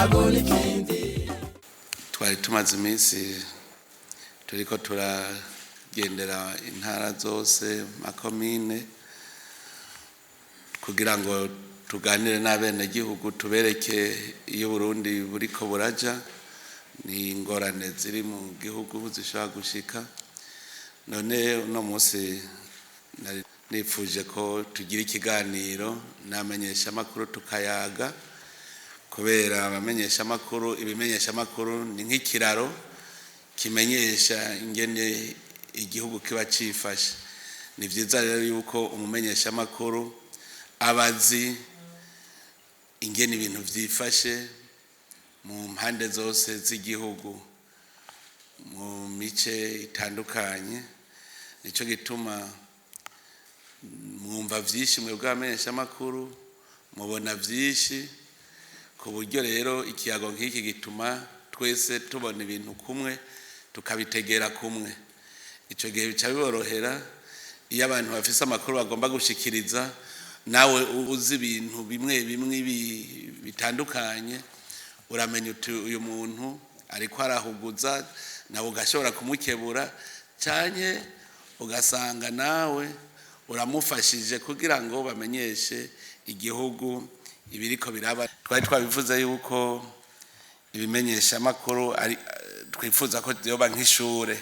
Ikiyago n'ikindi. Twari tumaze iminsi turiko turagendera intara zose, makomine, kugira ngo tuganire n'abenegihugu, tubereke iyo Burundi buriko buraja n'ingorane ziri mu gihugu zishobora gushika. None uno munsi nari nifuje ko tugira ikiganiro n'amenyeshamakuru, tukayaga, kubera abamenyeshamakuru, ibimenyeshamakuru ni nk'ikiraro kimenyesha ingene igihugu kiba cifashe. Ni vyiza rero yuko umumenyeshamakuru aba azi ingene ibintu vyifashe mu mpande zose z'igihugu, mu mice itandukanye. Nico gituma mwumva vyinshi mwebwe abamenyeshamakuru, mubona vyinshi, ku buryo rero ikiyago nk'iki gituma twese tubona ibintu kumwe, tukabitegera kumwe. Ico gihe bica biborohera iyo abantu bafise amakuru bagomba gushikiriza, nawe uzi ibintu bimwe bimwe bitandukanye, uramenya uti uyu muntu ariko arahuguza, nawe ugashobora kumukebura, canke ugasanga nawe uramufashije kugira ngo bamenyeshe igihugu ibiriko biraba. Twari twabivuze yuko ibimenyeshamakuru ari twifuza ko vyoba nk'ishure,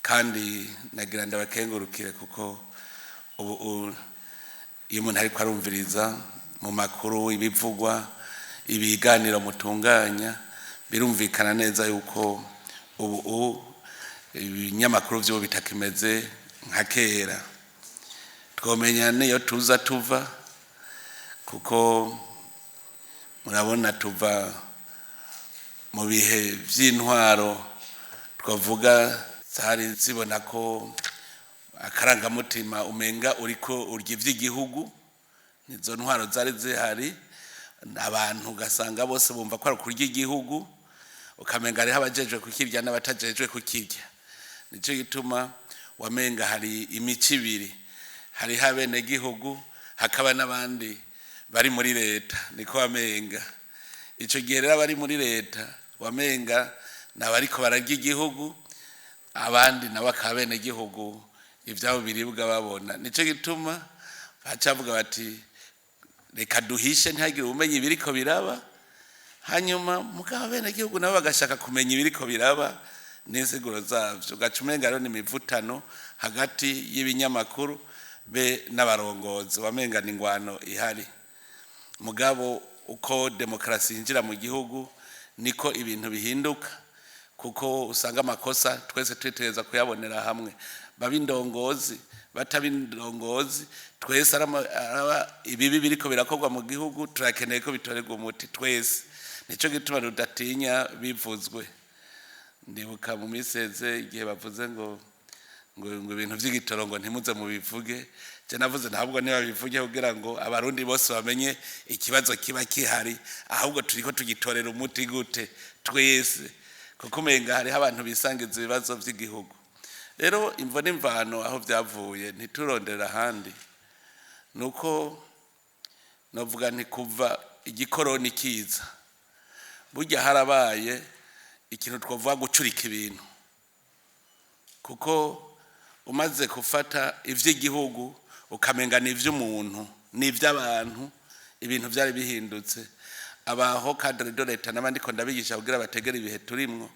kandi nagira ndabakengurukire, kuko ubu iyo umuntu ariko arumviriza mu makuru ibivugwa, ibiganiro mutunganya, birumvikana neza yuko ubu ibinyamakuru vy'ubu bitakimeze nka kera. Twomenya niyo tuza tuva, kuko murabona tuva mu bihe vy'intwaro twavuga zari zibona ko akarangamutima umenga uriko urya ivy'igihugu. Nizo ntwaro zari zihari, abantu ugasanga bose bumva ko ari kurya igihugu, ukamenga hariho abajejwe kukirya n'abatajejwe kukirya. Nico gituma wamenga hari imico ibiri: hariho abenegihugu, hakaba n'abandi bari muri leta. Niko wamenga ico gihe rero abari muri leta wamenga ni abariko bararya igihugu, abandi nabo akaba abenegihugu, ivyabo biribwa babona. Nico gituma bacavuga bati: "Reka duhishe, ntihagire ubumenyi ibiriko biraba." Hanyuma mugabo abenegihugu nabo bagashaka kumenya ibiriko biraba n'insiguro zavyo. Ugaca umenga rero ni imivutano hagati y'ibinyamakuru be n'abarongozi, wamenga ni ingwano ihari. Mugabo uko demokarasi yinjira mu gihugu niko ibintu bihinduka, kuko usanga amakosa twese twitegereza kuyabonera hamwe, baba indongozi, bataba indongozi, twese araba ibibi biriko birakorwa mu gihugu, turakeneye ko bitorerwa umuti twese. Nico gituma rudatinya bivuzwe. Ndibuka mu minsi iheze igihe bavuze ngo ibintu vy'igitoro ngo ntimuze mubivuge. Je navuze ntabwo nibabivuge kugira ngo Abarundi bose bamenye ikibazo kiba kihari, ahubwo turiko tugitorera umuti gute twese, kuko umenga hariho abantu bisangiza ibibazo vy'igihugu. Rero imvo n'imvano aho vyavuye, ntiturondera ahandi, nuko novuga nti kuva igikoroni kiza, burya harabaye ikintu twavuga gucurika ibintu, kuko umaze gufata ivy'igihugu ukamenga ni ivy'umuntu, ni ivy'abantu, ibintu vyari bihindutse. Abaho cadre de l'État n'abandi ko ndabigisha kugira bategere ibihe turimwo,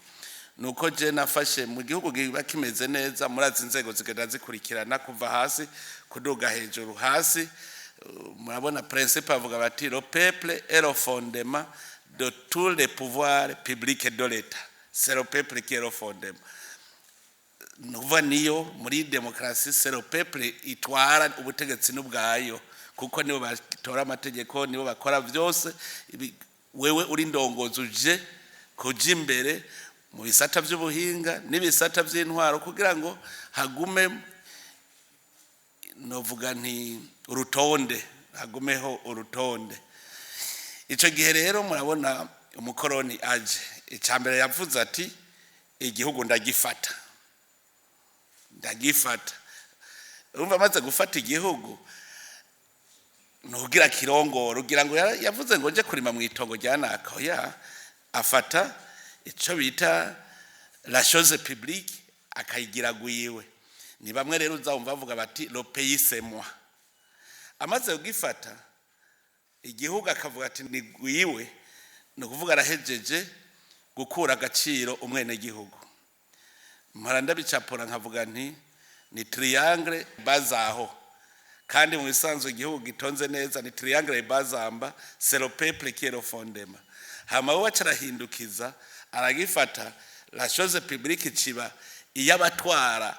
nuko je nafashe mu gihugu kiba kimeze neza, murazi inzego zigenda zikurikirana kuva hasi kuduga hejuru. Hasi murabona principe avuga bati: "Le peuple est le fondement de tous les pouvoirs publics de l'État." C'est le peuple qui est le fondement. Nukuvuga niyo muri demokarasi, c'est le peuple itwara ubutegetsi n'ubwayo, kuko nibo batora amategeko, nibo bakora vyose. Wewe uri ndongozi, uje kuja imbere mu bisata vy'ubuhinga n'ibisata vy'intwaro kugira ngo hagume, novuga nti urutonde, hagumeho urutonde. Ico gihe rero murabona umukoroni aje, icya mbere yavuze ati: "Igihugu ndagifata, ndagifata." Urumva amaze gufata igihugu. Nugira kirongora ugira ngo yavuze ngo nje kurima mu itongo rya naka. Oya, afata ico bita la chose publique akayigira gwiwe. Ni bamwe rero uzumva bavuga bati: "Le pays, c'est moi." Amaze kugifata igihugu, akavuga ati ni gwiwe, ni ukuvuga arahejeje gukura agaciro umwenegihugu. Mpora ndabicapura nkavuga nti ni triangle bazaho, kandi mu bisanzwe igihugu gitonze neza ni triangle bazamba, c'est le peuple qui est le fondement. Hama we arahindukiza, aragifata la chose publique, ciba iy'abatwara,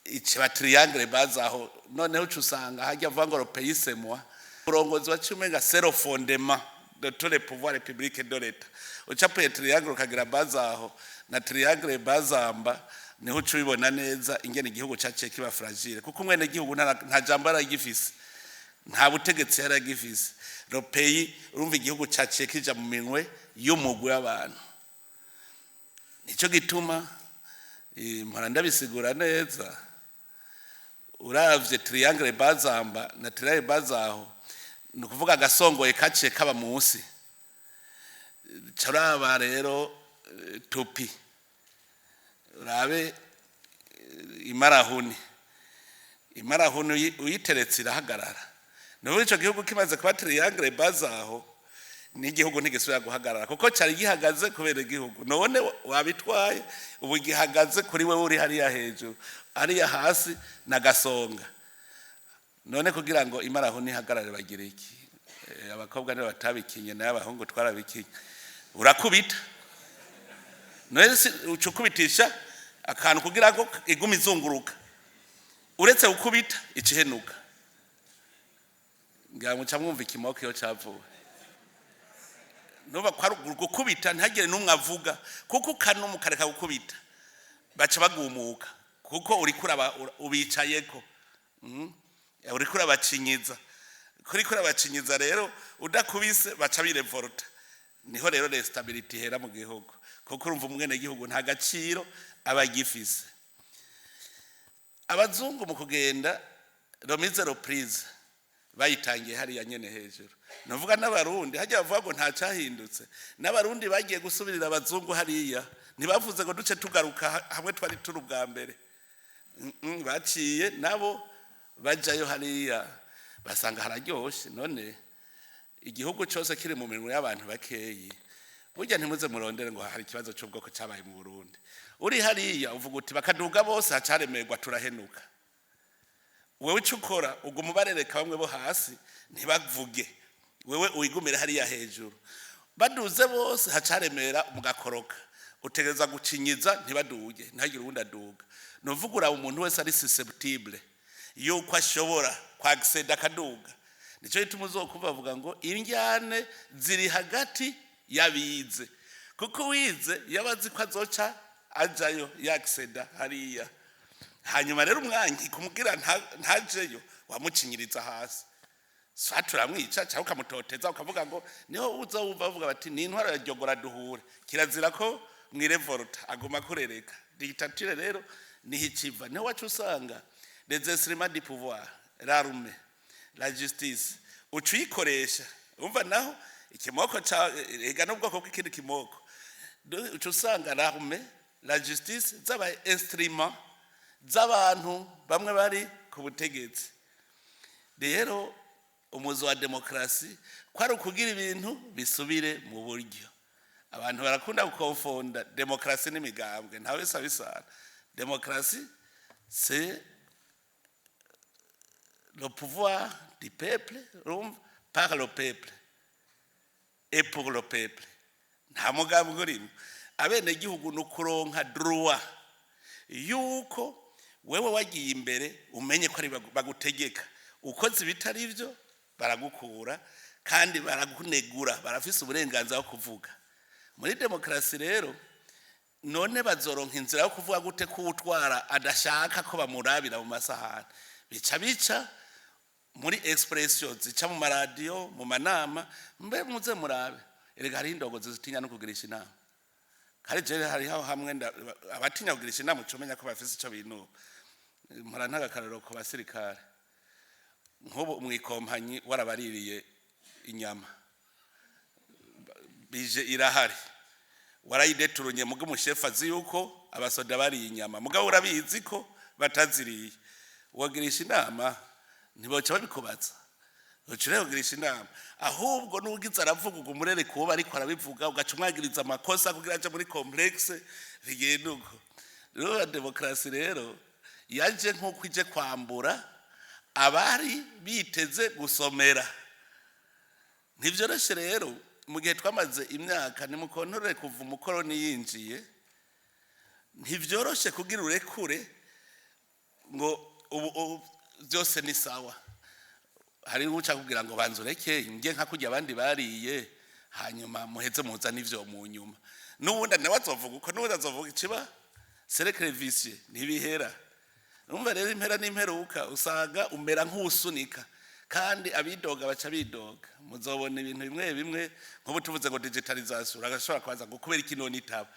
ikiba triangle bazaho. Noneho uca usanga hajya avuga ngo "Le pays, c'est moi", uburongozi waciye umenga c'est le fondement de tous les pouvoirs publics de l'État. Ucapuye triangle ukagira bazaho na triangle bazamba, niho uca ubibona neza ingene igihugu caciye kiba fragile, kuko umwene gihugu nta jambo yaragifise, nta butegetsi yaragifise. Le pays, urumva, igihugu caciye kija mu minwe y'umugwi w'abantu. Nico gituma mpora ndabisigura neza: uravye triangle bazamba na triangle bazaho, ni ukuvuga agasongoye kaciye kaba munsi. Caraba rero toupie, urabe imarahuni. Imarahuni uyiteretse irahagarara. Nubu ico gihugu kimaze kuba triangle bazaho, n'igihugu ntigisubira guhagarara, kuko cyari gihagaze kubera igihugu. None wabitwaye, ubu gihagaze kuri wewe uri hariya hejuru, hariya hasi nagasonga. None kugira ngo imarahuni ihagarare bagira iki? Abakobwa nibo batabikinye, nayo abahungu twarabikinye. Urakubita. None uca ukubitisha akantu kugira ngo igume izunguruka. Uretse gukubita, ikihenuka ngira muca mwumva ikimoko iyo cavuwe. Nuba kwa gukubita, ntihagire n'umwe avuga, kuko ukanuma ukareka gukubita baca bagumuka, kuko uriko ubicayeko. Uriko urabacinyiza. Kuriko urabacinyiza rero, udakubise baca birevolta. Niho rero l'instabilité ihera mu gihugu, kuko urumva umwenegihugu nta gaciro aba agifise. Abazungu mu kugenda, remise reprise bayitangiye hariya nyene hejuru. Nuvuga n'Abarundi hajya bavuga ngo nta cyahindutse. N'Abarundi bagiye gusubirira abazungu hariya, ntibavuze ngo duce tugaruka hamwe twari turi ubwa mbere. Baciye nabo bajayo hariya, basanga hararyoshe. None igihugu cyose kiri mu minwe y'abantu bakeyi, burya ntimuze murondere ngo hari ikibazo cy'ubwoko cyabaye mu Burundi. Uri hariya uvuga uti bakaduga bose hacaremerwa, turahenuka. Wewe icyo ukora, uguma ubarereka bamwe bo hasi ntibavuge, wewe wigumire hariya hejuru. Baduze bose hacaremera, mugakoroka. Utegereza gucinyiza ntibaduge, ntihagire uwundi aduga. Ni uvuga uraba umuntu wese ari susceptible yuko ashobora kwagiseda akaduga. Nicyo gituma uzokumva bavuga ngo indyane ziri hagati y'abize, kuko uwize yaba azi ko azoca ajayo yagiseda hariya. Hanyuma rero umwanya kumubwira ntajeyo, wamucinyiriza hasi, soit turamwica cyangwa ukamutoteza, ukavuga ngo niho uza wumva bavuga bati ni intwaro ya jyogora duhure, kirazira ko mwirevolta, aguma kurereka. Dictature rero niho ikiva, niho wacu usanga les instruments du pouvoir, l'armée, la justice, uca uyikoresha. Umva naho ikimoko ca ega n'ubwoko bw'ikindi kimoko, uca usanga l'armée, la justice zabaye instrument z'abantu bamwe bari ku butegetsi. Rero umuzi wa demokarasi kwari ukugira ibintu bisubire mu buryo. Abantu barakunda gukonfonda demokarasi n'imigambwe, ntawe bisa bisana. Demokarasi, c'est le pouvoir du peuple, urumva, par le peuple et pour le peuple. Nta mugambwe urimo. Abenegihugu ni ukuronka droit yuko wewe wagiye imbere, umenye ko ari bagutegeka. Ukoze ibitari byo baragukura kandi baragunegura, barafise uburenganzira bwo kuvuga. Muri demokarasi rero, none bazoronka inzira yo kuvuga gute ko utwara adashaka ko bamurabira mu masahani? Bica muri expression zica mu maradiyo, mu manama. Mbe muze murabe, erega hariho indongozi zitinya no kugirisha inama. Kandi jewe hariho hamwe abatinya kugirisha inama, uca umenya ko bafise ico binuba. Mpora ntaga akarorero ku basirikare. Nk'ubu mwikompanyi warabaririye inyama, bije irahari, warayideturunye, muga umushefu azi yuko abasoda bariye inyama, mugabo urabizi ko bataziriye, wagirisha inama ntiboca babikubaza. Uca ugirisha inama ahubwo n'ugize aravuga ubwo umurere kuba ariko arabivuga, ugaca umwagiriza amakosa kugira aje muri complexe. Bigenda uko rero. Demokarasi rero yaje nk'uko ije kwambura abari biteze gusomera. Ntibyoroshe rero mu gihe twamaze imyaka, nimukontorore, kuva umukoroni yinjiye, ntibyoroshe kugira urekure ngo ubu byose ni sawa. Hari uca kugira ngo banze ureke nge nka kurya abandi bariye, hanyuma muheze muza n'ivyo mu nyuma. N'ubundi nawe azovuga uko, n'ubundi azovuga ikiba cercle vicieux, ntibihera. Urumva rero, impera n'imperuka usanga umera nk'usunika, kandi abidoga baca bidoga. Muzobona ibintu bimwe bimwe, nk'ubu tuvuze ngo digitalisation, uragashobora kubaza ngo kubera iki none itaba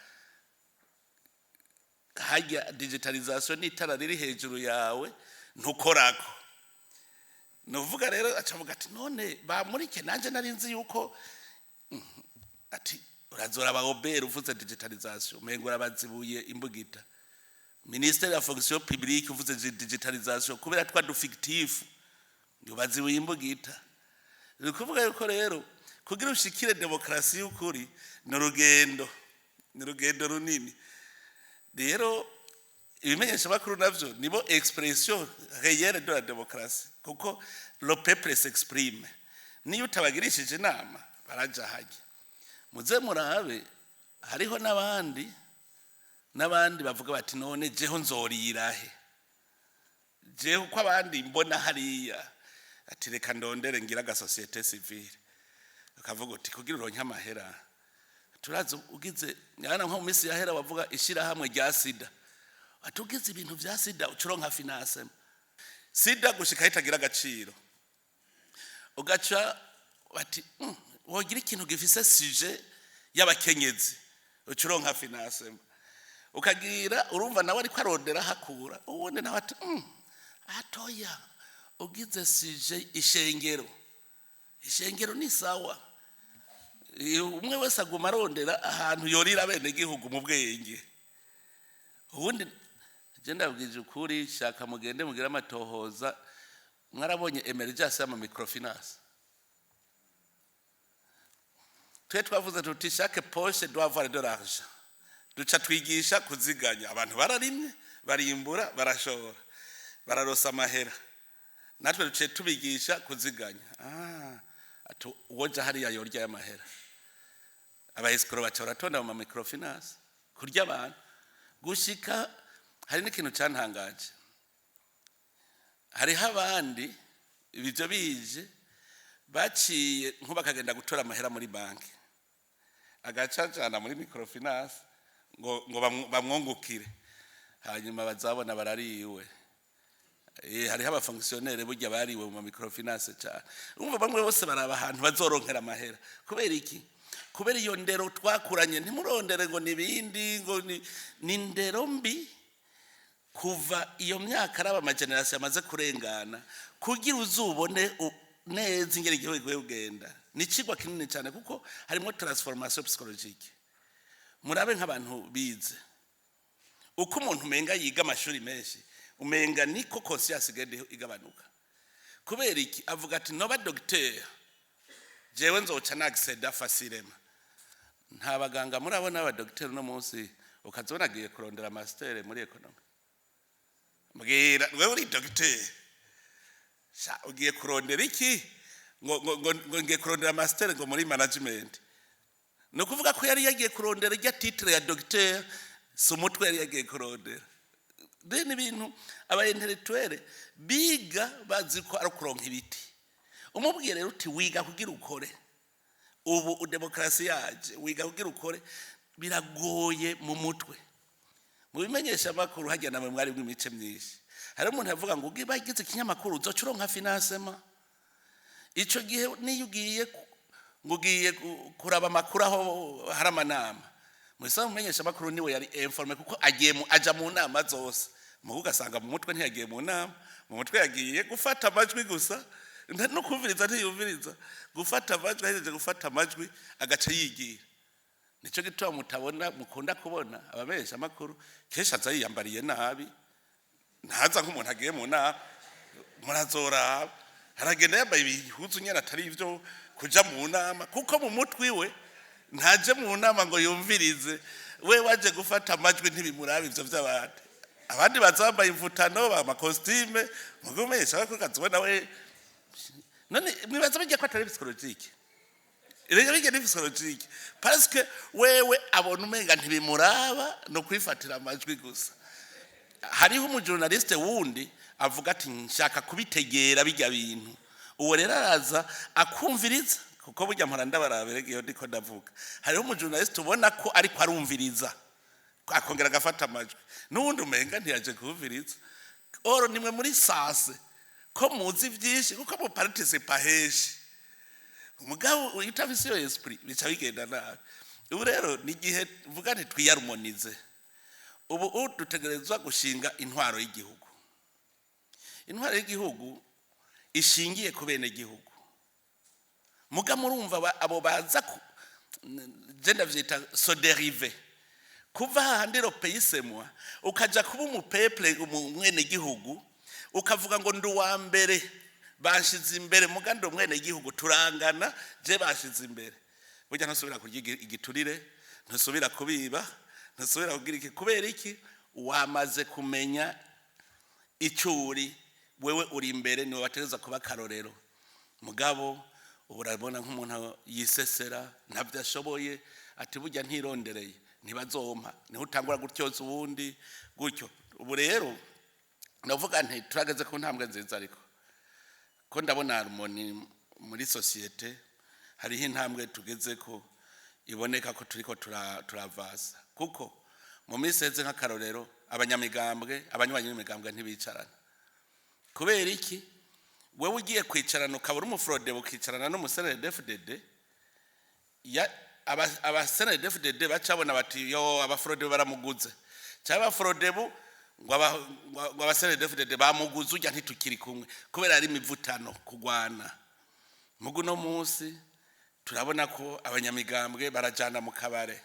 hajya. Digitalisation n'itara riri hejuru yawe, ntukorako. Nuvuga rero acavuga ati: "None bamurike nanje nari nzi yuko." Ati urazora abahobera uvuze digitalisation, umengo urabazibuye imbugita. Ministère ya Fonction publique, uvuze digitalisation, kubera twa du fictif, ngo bazibuye imbugita. Ni ukuvuga yuko rero kugira ushikire demokarasi y'ukuri ni urugendo, ni urugendo runini. Rero ibimenyeshamakuru navyo nibo expression réelle de la démocratie, kuko le peuple s'exprime. Niyo utabagirishije inama, baraja hajya. Muze murabe, hariho n'abandi n'abandi bavuga bati: "None jeho nzorirahe, jeho uko abandi mbona hariya?" Ati: "Reka ndondere ngira aga société civile." Ukavuga uti kugira uronke amahera, turazi ugize yana nko mu minsi yahera bavuga ishirahamwe rya sida, ati ugize ibintu vya sida ucuronka finance. Sida gushika itagira agaciro, ugaca bati wogira ikintu gifise sujet y'abakenyezi, ucuronka finance." Ukagira urumva nawe ariko arondera hakura. Ubundi nawe ati atoya, ugize sujet ishengero, ishengero ni sawa." Umwe wese aguma arondera ahantu yorira bene gihugu mu bwenge. Ubundi je ndabwije ukuri, shaka mugende mugire amatohoza. Mwarabonye émergence y'ama microfinance. Twe twavuze tuti: "Chaque poche doit avoir de l'argent." Duca twigisha kuziganya. Abantu bararimye, barimbura, barashora, bararosa amahera. Natwe duciye tubigisha kuziganya. Ati uwoja hariya yorya y'amahera. Aba escrocs baca baratonda mu microfinance kurya abantu. Gushika hari n'ikintu cyantangaje, hariho abandi ibyo bije baciye nko bakagenda gutora amahera muri banki, agacacana muri microfinance ngo bamwungukire, hanyuma bazabona barariwe. Hariho aba fonctionnaires burya bariwe mu microfinance cyane. Urumva, bamwe bose baraba ahantu bazoronkera amahera. Kubera iki? Kubera iyo ndero twakuranye. Ntimurondere ngo nibindi, ngo ni ndero mbi kuva iyo myaka. Araba ama générations amaze kurengana kugira uzubone neza ingene igihugu gihe kugenda. Ni icigwa kinini cyane, kuko harimo transformation psychologique. Murabe nk'abantu bize, uko umuntu umenga yiga amashuri menshi, umenga niko conscience igenda igabanuka. Kubera iki? Avuga ati: "Noba docteur, jewe nzoca n'accéda facilement." Nta baganga murabona abadogiteri uno munsi ukazibona agiye kurondera master muri économie. Mbwira, wewe uri dogiteri sha, ugiye kurondera iki? Ngo ngiye kurondera master ngo muri management. Ni ukuvuga ko yari yagiye kurondera irya titre ya dogiteri, si umutwe yari yagiye kurondera. Rero ibintu aba intellectuels biga bazi ko ari ukuronka ibiti. Umubwiye rero uti: "Wiga kugira ukore," ubu demokarasi yaje, wiga kugira ukore, biragoye mu mutwe. Mu bimenyesha amakuru hajya namwe mwari imice myinshi. Hari umuntu yavuga ngo ugiye bagize ikinyamakuru uzoca uronka financement. Ico gihe niyo ugiye ngo ugiye kuraba amakuru aho hari amanama, musa mumenyesha amakuru niwe yari informé, kuko agiye aja mu nama zose. Mugu ugasanga mu mutwe ntiyagiye mu nama, mu mutwe yagiye gufata amajwi gusa, no kumviriza ntiyumviriza, gufata amajwi. Ahejeje gufata amajwi agaca yigira. Nico gituma mutabona, mukunda kubona abamenyesha amakuru kenshi aza yiyambariye nabi, ntaza nk'umuntu agiye mu nama. Murazoraba, aragenda yambaye ibihuzu nyene atari ivyo kuja mu nama, kuko mu mutwe iwe ntaje mu nama ngo yumvirize, we waje gufata amajwi, ntibimuraba ivyo vy'abandi. Abandi baza bambaye imvutano, ama costume, mugumenyesha amakuru kazibona we. None mwibaza bijya ko atari psychologique? Rero bijya ni psychologique, parce que wewe abona umenga ntibimuraba, no kwifatira amajwi gusa. Hariho umu journaliste wundi avuga ati: "Nshaka kubitegera bijya bintu." Uwo rero araza akumviriza, kuko burya mpora ndabarabere iyo ndiko ndavuga. Hariho umu journaliste ubona ko ariko arumviriza, akongera agafata amajwi, n'uwundi umenga ntiyaje kumviriza. Oro nimwe muri sase ko muzi byinshi, kuko mu participa henshi. Umugabo utafise iyo esprit bica bigenda nabi. Ubu rero ni igihe mvuga nti twiyarumonize. Ubu dutegerezwa gushinga intwaro y'igihugu, intwaro y'igihugu ishingiye ku bene gihugu. Muga murumva abo baza je ndavyita se dériver, kuva hahandi le pays c'est moi, ukaja kuba umu peuple, umwene gihugu, ukavuga ngo ndi uwa mbere, banshize imbere, muga ndi umwene gihugu, turangana, je banshize imbere. Burya ntusubira kurya igiturire, ntusubira kubiba, ntusubira kugira iki. Kubera iki? Wamaze kumenya icyo uri. Wewe uri imbere, niwe wategereza kuba akarorero. Mugabo ubu urabona nk'umuntu yisesera, ntabyo ashoboye, ati burya ntirondereye ntibazompa, niho utangura gutyoza uwundi gutyo. Ubu rero ndavuga nti turageze ku ntambwe nziza, ariko ko ndabona harmonie muri société, hariho intambwe tugeze ko iboneka ko turiko turavasa. Kuko mu minsi iheze, nk'akarorero, abanyamigambwe, abanywanyi b'imigambwe ntibicarana. Kubera iki? Wewe ugiye kwicarana, ukaba uri umu Frodebu, ukicarana n'umu CNDD-FDD, ya aba CNDD-FDD bacabona bati: "Yo, aba Frodebu baramuguze," cyangwa aba Frodebu ngo aba CNDD-FDD bamuguze, ujya ntitukiri kumwe, kubera ari imivutano, kugwana. Mugu no munsi turabona ko abanyamigambwe barajana mu kabare,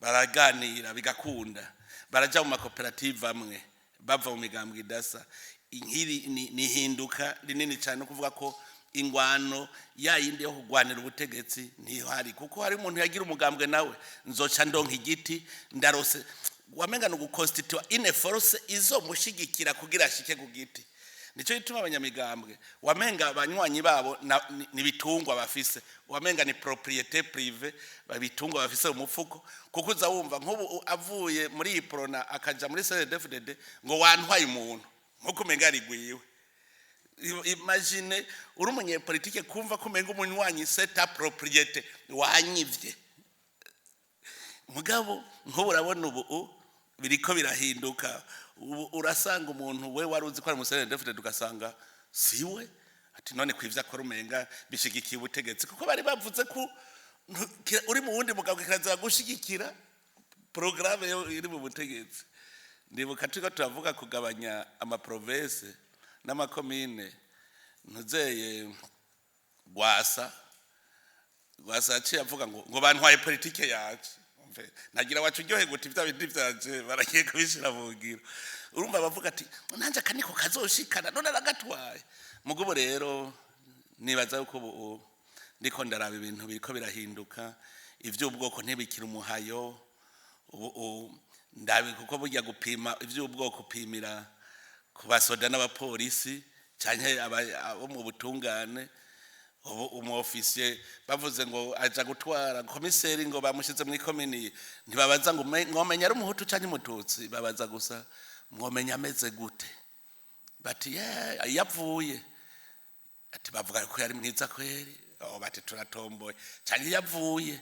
baraganira bigakunda, baraja mu makoperative amwe, bava mu migambwe idasa. Inkiri ni ihinduka rinini cyane, kuvuga ko ingwano ya yindi yo kugwanira ubutegetsi ntihari, kuko hari umuntu yagira umugambwe nawe nzoca ndonka igiti ndarose, wamenga ni ugu constituer une force izomushigikira kugira ashike ku giti. Nicyo gituma abanyamigambwe wamenga abanywanyi babo ni bitungwa bafise, wamenga ni propriété privée, babitungwa bafise mu mufuko. Kuko uza wumva nk'ubu avuye muri iyi Uprona akaja muri CNDD-FDD ngo wantwaye umuntu, nkuko umenga arigwiwe. Imagine uri umunyepolitike kumva ko umenga umunywanyi c'est ta propriété, wanyivye. Mugabo nk'ubu urabona ubu biriko birahinduka. Ubu urasanga umuntu we wari uzi ko ari umu CNDD-FDD, ugasanga siwe. Ati: "None kwivyo akora umenga bishigikiye ubutegetsi?" Kuko bari bavuze ko uri mu wundi mugabo kirazira gushigikira porogaramu iri mu butegetsi. Ndibuka turiko turavuga kugabanya ama provinces n'amakomine, ntuzeye Rwasa. Rwasa yaciye avuga ngo bantwaye politike yaje. Umve, nagira wacu uryohe guti vya bindi vyanje baragiye kubishira mu ngiro. Urumva bavuga ati: "Nanje aka niko kazoshikana, none aragatwaye." Mugubo rero nibaza yuko ubu ndiko ndaraba ibintu biriko birahinduka, ivy'ubwoko ntibikira umuhayo ubu ndabi, kuko burya gupima ivy'ubwoko upimira ku basoda n'abapolisi canke abo mu butungane. Ubu umu officier bavuze ngo aja gutwara komiseri, ngo bamushize muri komini, ntibabaza ngo mwomenya ari umuhutu canke umututsi, babaza gusa mwomenya ameze gute. Bati: "Ye yavuye," ati bavuga ko yari mwiza kweri. Oh, bati turatomboye. Canke yavuye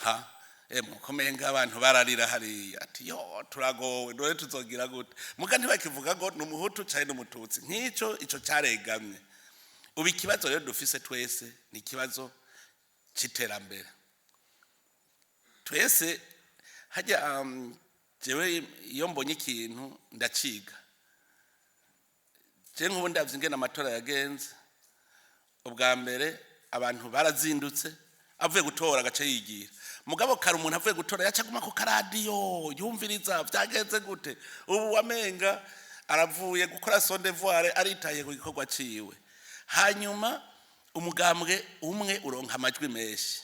ha emwe komenga abantu bararira hariya, ati: "Yo, turagowe, none tuzogira gute?" Muga ntibakivuga ngo ni umuhutu canke n'umututsi, nk'ico ico caregamye. Ubu ikibazo rero dufise twese ni ikibazo c'iterambere twese. Hajya jewe iyo mbonye ikintu ndaciga. Je nk'ubu ndavye ingene amatora yagenze, ubwa mbere abantu barazindutse, avuye gutora agace yigira. Mugabo kare umuntu avuye gutora yaca aguma ku karadiyo yumviriza vyagenze gute. Ubu wamenga aravuye gukora son devoir, aritaye ku gikorwa ciwe. Hanyuma umugambwe umwe uronka amajwi menshi.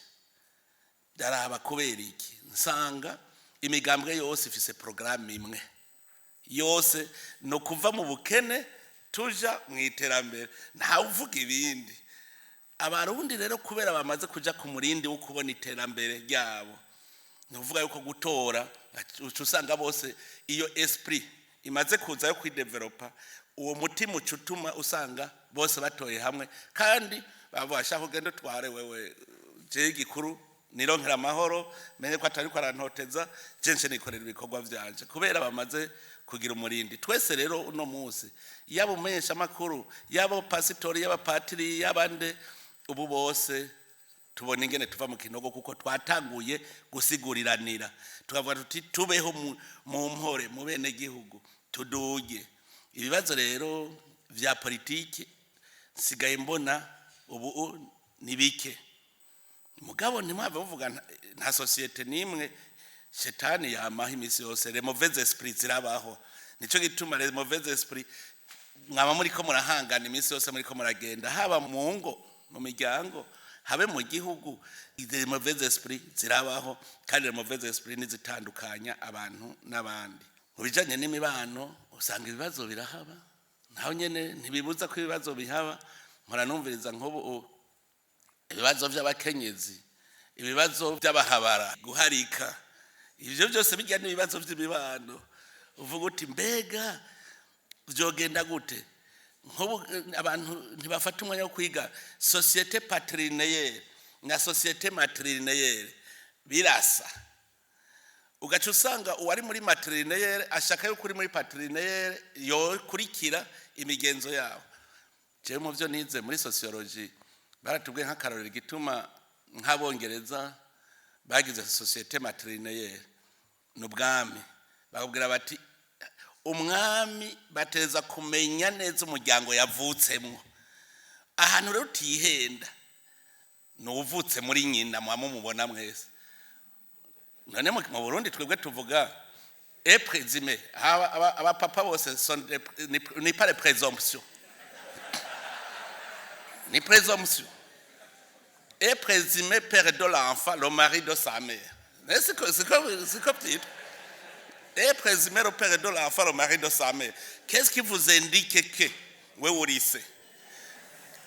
Ndaraba kubera iki, nsanga imigambwe yose ifise porogaramu imwe, yose no kuva mu bukene tuja mu iterambere, ntawe uvuga ibindi. Abarundi rero, kubera bamaze kuja ku murindi wo kubona iterambere ryabo, ni ukuvuga yuko gutora uca usanga bose iyo esprit imaze kuza yo kwidevelopa, uwo mutima uca utuma usanga bose batoye hamwe. Kandi bavuga: "Ashaka ugende utware wewe, jewe igikuru nironkera amahoro, menye ko atariko arantoteza, je nce nikorera ibikorwa vyanje." Kubera bamaze kugira umurindi twese rero uno munsi, yaba umumenyesha makuru, yaba pasitori, yaba patiri, yaba nde, ubu bose tubona ingene tuva mu kinogo, kuko twatanguye gusiguriranira, tukavuga tuti tubeho mu mpore mu bene gihugu, tuduge. Ibibazo rero vya politiki nsigaye mbona ubu ni bike. Mugabo ntimwave muvuga nta société n'imwe shetani yamaho iminsi yose. Les mauvais esprits zirabaho. Nico gituma les mauvais esprits mwaba muriko murahangana iminsi yose, muriko muragenda, haba mu ngo, mu miryango, habe mu gihugu. Les mauvais esprits zirabaho, kandi les mauvais esprits nizitandukanya abantu n'abandi. Mu bijanye n'imibano usanga ibibazo birahaba, naho nyene ntibibuza ko ibibazo bihaba. Mpora numviriza nk'ubu ibibazo by'abakenyezi, ibibazo by'abahabara, guharika, ibyo byose bijya n'ibibazo by'imibano. Uvuga uti: "Mbega vyogenda gute?" Nk'ubu abantu ntibafata umwanya wo kwiga société patrilinéaire na société matrilinéaire, birasa. Ugaca usanga uwari muri matrilinéaire ashaka yuko uri muri patrilinéaire yokurikira imigenzo yabo. Jewe mu byo nize muri sociologie, baratubwiye nk'akarorero igituma nk'Abongereza bagize société matrilinéaire ni ubwami. Bakubwira bati umwami bateza kumenya neza umuryango yavutsemo. Ahantu rero utihenda ni uwuvutse muri nyina, muba mumubona mwese. None mu Burundi twebwe tuvuga est présumé, abapapa bose ni pas les présomptions, ni présomption. Est présumé père de l'enfant le mari de sa mère. C'est comme titre: est présumé le père de l'enfant le mari de sa mère. Qu'est-ce qui vous indique que we uri se?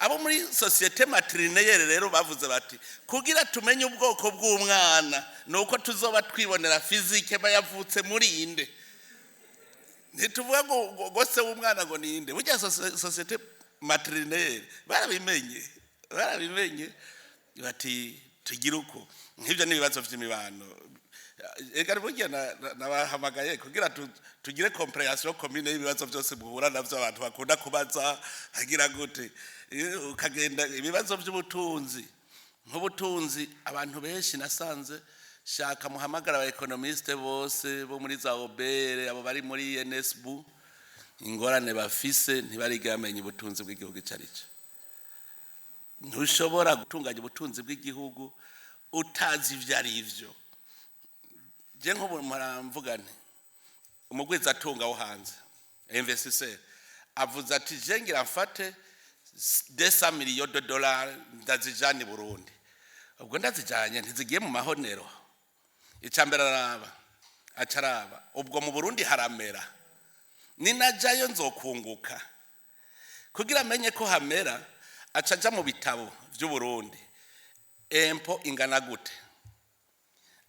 Abo muri société matrilinéaire rero bavuze bati kugira tumenye ubwoko bw'umwana ni uko tuzoba twibonera physique bayavutse muri inde. Ntituvuga ngo se w'umwana ngo ni inde. Burya société matrilinéaire barabimenye bati tugire uko. Nk'ibyo ni ibibazo by'imibano. Ega burya nabahamagaye kugira tugire compréhension commune y'ibibazo byose muhura navyo, abantu bakunda kubaza hagira gute. Ukagenda ibibazo by'ubutunzi, nk'ubutunzi abantu benshi nasanze, shaka muhamagara aba économistes bose bo muri za OBR, abo bari muri INSBU, ingorane bafise ntibariga bamenya ubutunzi bw'igihugu icyo ari cyo. Ntushobora gutunganya ubutunzi bw'igihugu utazi ibyo ari byo. Je nk'ubu muramvuga nti umugwizatunga wo hanze, investisseur, avuze ati: "Je ngira mfate 200 millions de dollars ndazijana i Burundi." Ubwo ndazijanye, ntizigiye mu mahonero. Icambere araba, aca araba ubwo mu Burundi haramera, ninajayo nzokunguka. Kugira amenye ko hamera, aca aja mu bitabo vy'u Burundi, impôt ingana gute.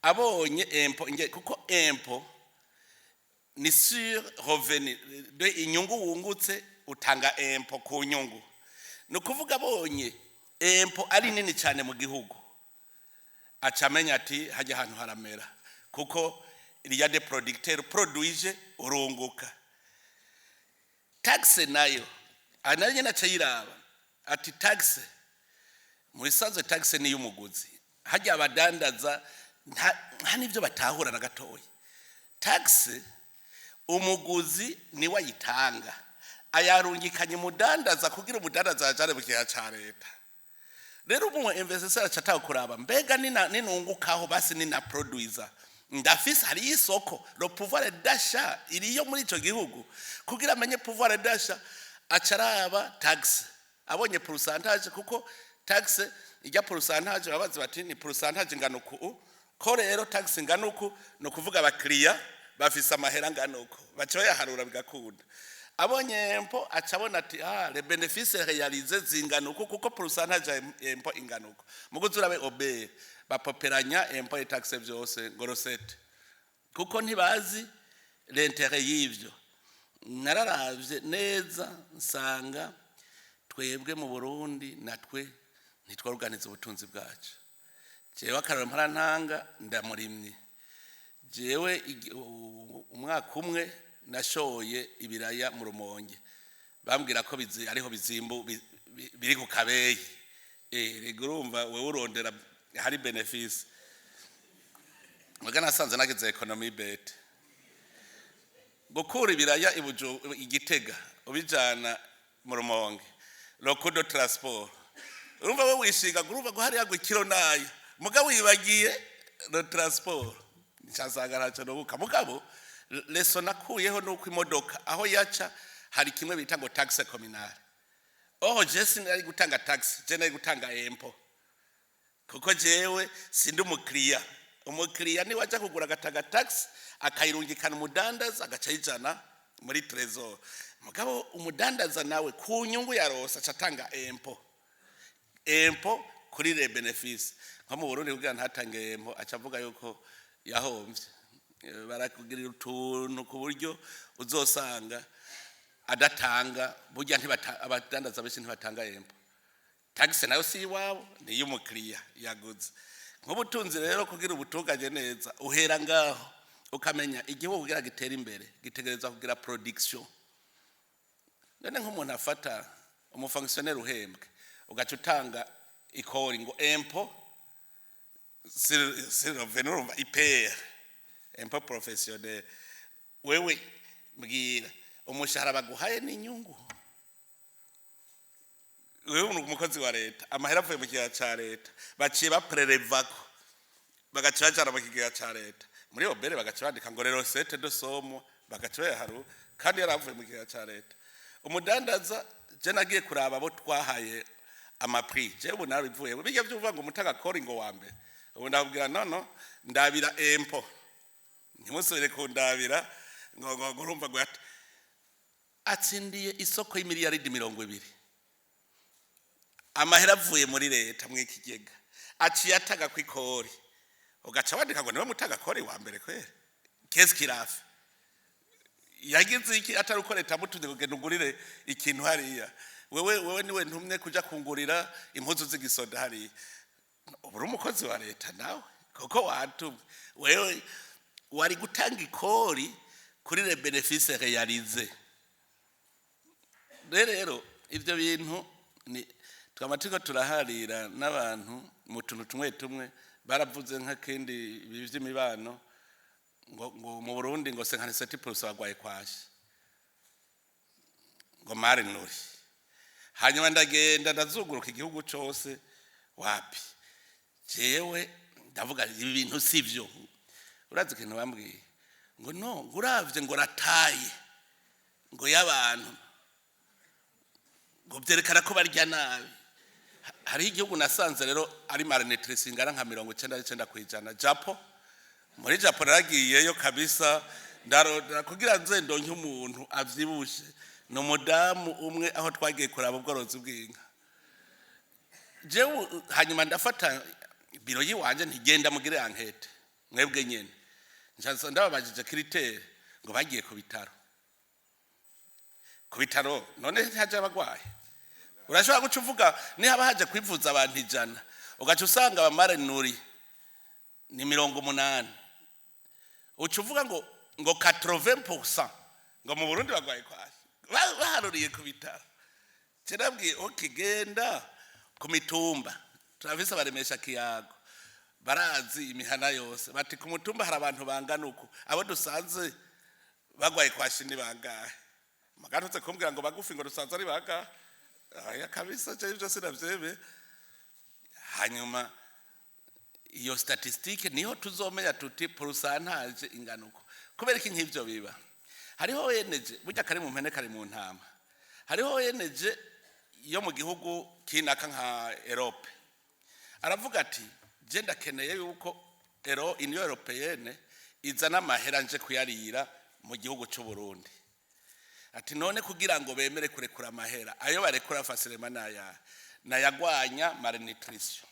Abonye impôt kuko impôt ni sur revenu de inyungu wungutse, utanga impôt ku nyungu. Ni ukuvuga abonye impôt ari nini cyane mu gihugu, aca amenya ati hajya ahantu haramera, kuko il y a des producteurs, produije urunguka. Taxe nayo, aha nayo nyine aca yiraba ati taxe mu bisanzwe, taxe ni iy'umuguzi. Hajya abadandaza nta n'ibyo batahura na gatoya. Taxe umuguzi niwe ayitanga. Ayarungikanye umudandaza kugira umudandaza ajane mu kigega ca leta. Rero umu investisseur aca atanga kuraba: mbega nina ninungukaho, basi nina produisa, ndafise hariyo isoko, le pouvoir d'achat iriyo muri ico gihugu? Kugira amenye pouvoir d'achat, aca araba taxe, abonye pourcentage, kuko taxe ijya pourcentage babazi bati ni pourcentage ingana uku. Ko rero taxe ingana uku, ni ukuvuga abakiriya bafise amahera angana uku, baca bayaharura bigakunda. Abonye impôt, aca abona ati: "Ah, les bénéfices réalisés zingana uku, kuko pourcentage ya impôt ingana uku." Muguzi urabe OBR, bapoperanya impôt et taxe vyose ngo recette, kuko ntibazi l'intérêt y'ivyo. Nararavye neza, nsanga twebwe mu Burundi natwe ntitworganiza ubutunzi bwacu. Jewe akararo mpora ntanga, ndamurimye jewe. Umwaka umwe nashoye ibiraya mu Rumonge, bambwira ko ariho bizimbu biri ku kabeyi. Rega urumva wewe urondera hari bénéfice, muga nasanze nagize économie bête. Gukura ibiraya Igitega ubijana mu Rumonge, le coût de transport, urumva we wishinga, urumva ko hariya ngo ikiro nayo, mugabo wibagiye le transport, nsanga ntacyo nubuka. Mugabo leçon nakuyeho nuko imodoka aho yaca hari kimwe bita ngo taxe communale. Oh, je sinari gutanga taxe, je nari gutanga impôt, kuko jewe sindi umukiriya. Umukiriya niwe aja kugura agatanga taxe, akayirungikana umudandaza, agaca ayijana muri trésor. Mugabo umudandaza nawe ku nyungu yarose aca atanga impôt, impôt kuri les bénéfices. Nko mu Burundi, kugira ntatange impôt, aca avuga yuko yahomvye. Barakugirira utuntu ku buryo uzosanga adatanga. Burya abadandaza benshi ntibatanga impôt. Taxe nayo si iwabo, ni iy'umukiriya yaguze. Nk'ubutunzi rero, kugira ubutunganye neza, uhera ngaho ukamenya igihugu kugira gitere imbere gitegereza kugira production. None nk'umuntu afata umufonctionnaire uhembwe, ugaca utanga ikori ngo impôt sur revenu, urumva IPR, impôt professionnel, wewe mbwira, umushahara baguhaye n'inyungu? Wewe uri umukozi wa leta, amahera avuye mu kigega ca leta, baciye baprelevako, bagaca bajana mu kigega ca leta. Muri OBR bagaca bandika ngo rero recette de somo, bagaca bayaharu kandi yaravuye mu kigega ca leta. Umudandaza, je nagiye kuraba abo twahaye amaprix, je ubu narabivuye bijya vyuvuga ngo umutaga kori ngo wa mbere. Ubu ndabwira: "No, ndabira impôt, ntimusubire kundabira ngo urumva ngo atsindiye isoko y'imiliyaridi 20, amahera avuye muri leta mu ikigega, aciye ataga ku ikori." Ugaca wandika ngo niwe mutaga kori wa mbere kwere. Qu'est-ce qu'il a fait? Yagize iki atari uko leta amutumye kugenda ugurire ikintu hariya? Wewe niwe ntumwe kuja kungurira impuzu z'igisoda hariya. Ubu uri umukozi wa leta nawe kuko watumwe. Wewe wari gutanga ikori kuri les bénéfices réalisés. Rero ibyo bintu ni twama turiko turaharira n'abantu mu tuntu tumwe tumwe. Baravuze nk'akindi ibi vy'imibano ngo mu Burundi ngo 57% bagwaye kwashi, ngo malnourri. Hanyuma ndagenda ndazuguruka igihugu cose, wapi. Jewe ndavuga ibi bintu sivyo. Urazi ikintu bambwiye? Ngo no, ngo uravye ngo rataye ngo y'abantu, ngo byerekana ko barya nabi. Hariho igihugu nasanze rero ari malnutrition ingana nka 99%, Japo. Muri Japo naragiyeyo kabisa, ndarondera kugira nze ndonke umuntu avyibushe. Ni umudamu umwe aho twagiye kuraba ubworozi bw'inka. Jewe hanyuma ndafata biro yiwanje, ntigenda mugire enquête mwebwe nyene. Nca ndababajije critère, ngo bagiye ku bitaro. Ku bitaro none ntihaje abagwayi? Urashobora guca uvuga nihaba haje kwivuza abantu 100, ugaca usanga abamalnourris ni 80, uca uvuga ngo 80% ngo mu Burundi bagwaye kwashi. Baharuriye ku bitaro. Kirabwiye ok, genda ku mitumba, turafise abaremesha kiyago, barazi imihana yose. Bati ku mutumba hari abantu bangana uku, abo dusanze bagwaye kwashi ni bangahe? Muganutse kumbwira ngo bagufi ngo rusanzwe ari baga aya kabisa, je ivyo sinavyemeye. Hanyuma iyo statistique niho tuzomenya tuti pourcentage ingana uko. Kubera iki nk'ivyo biba? Hariho ONG, burya kari mu mpene kari mu ntama. Hariho ONG yo mu gihugu kinaka nka Europe, aravuga ati: "Je ndakeneye yuko ero Union Européenne izana amahera nje kuyarira mu gihugu cy'u Burundi." Ati: "None kugira ngo bemere kurekura amahera, ayo barekura facilement naya nayagwanya malnutrition."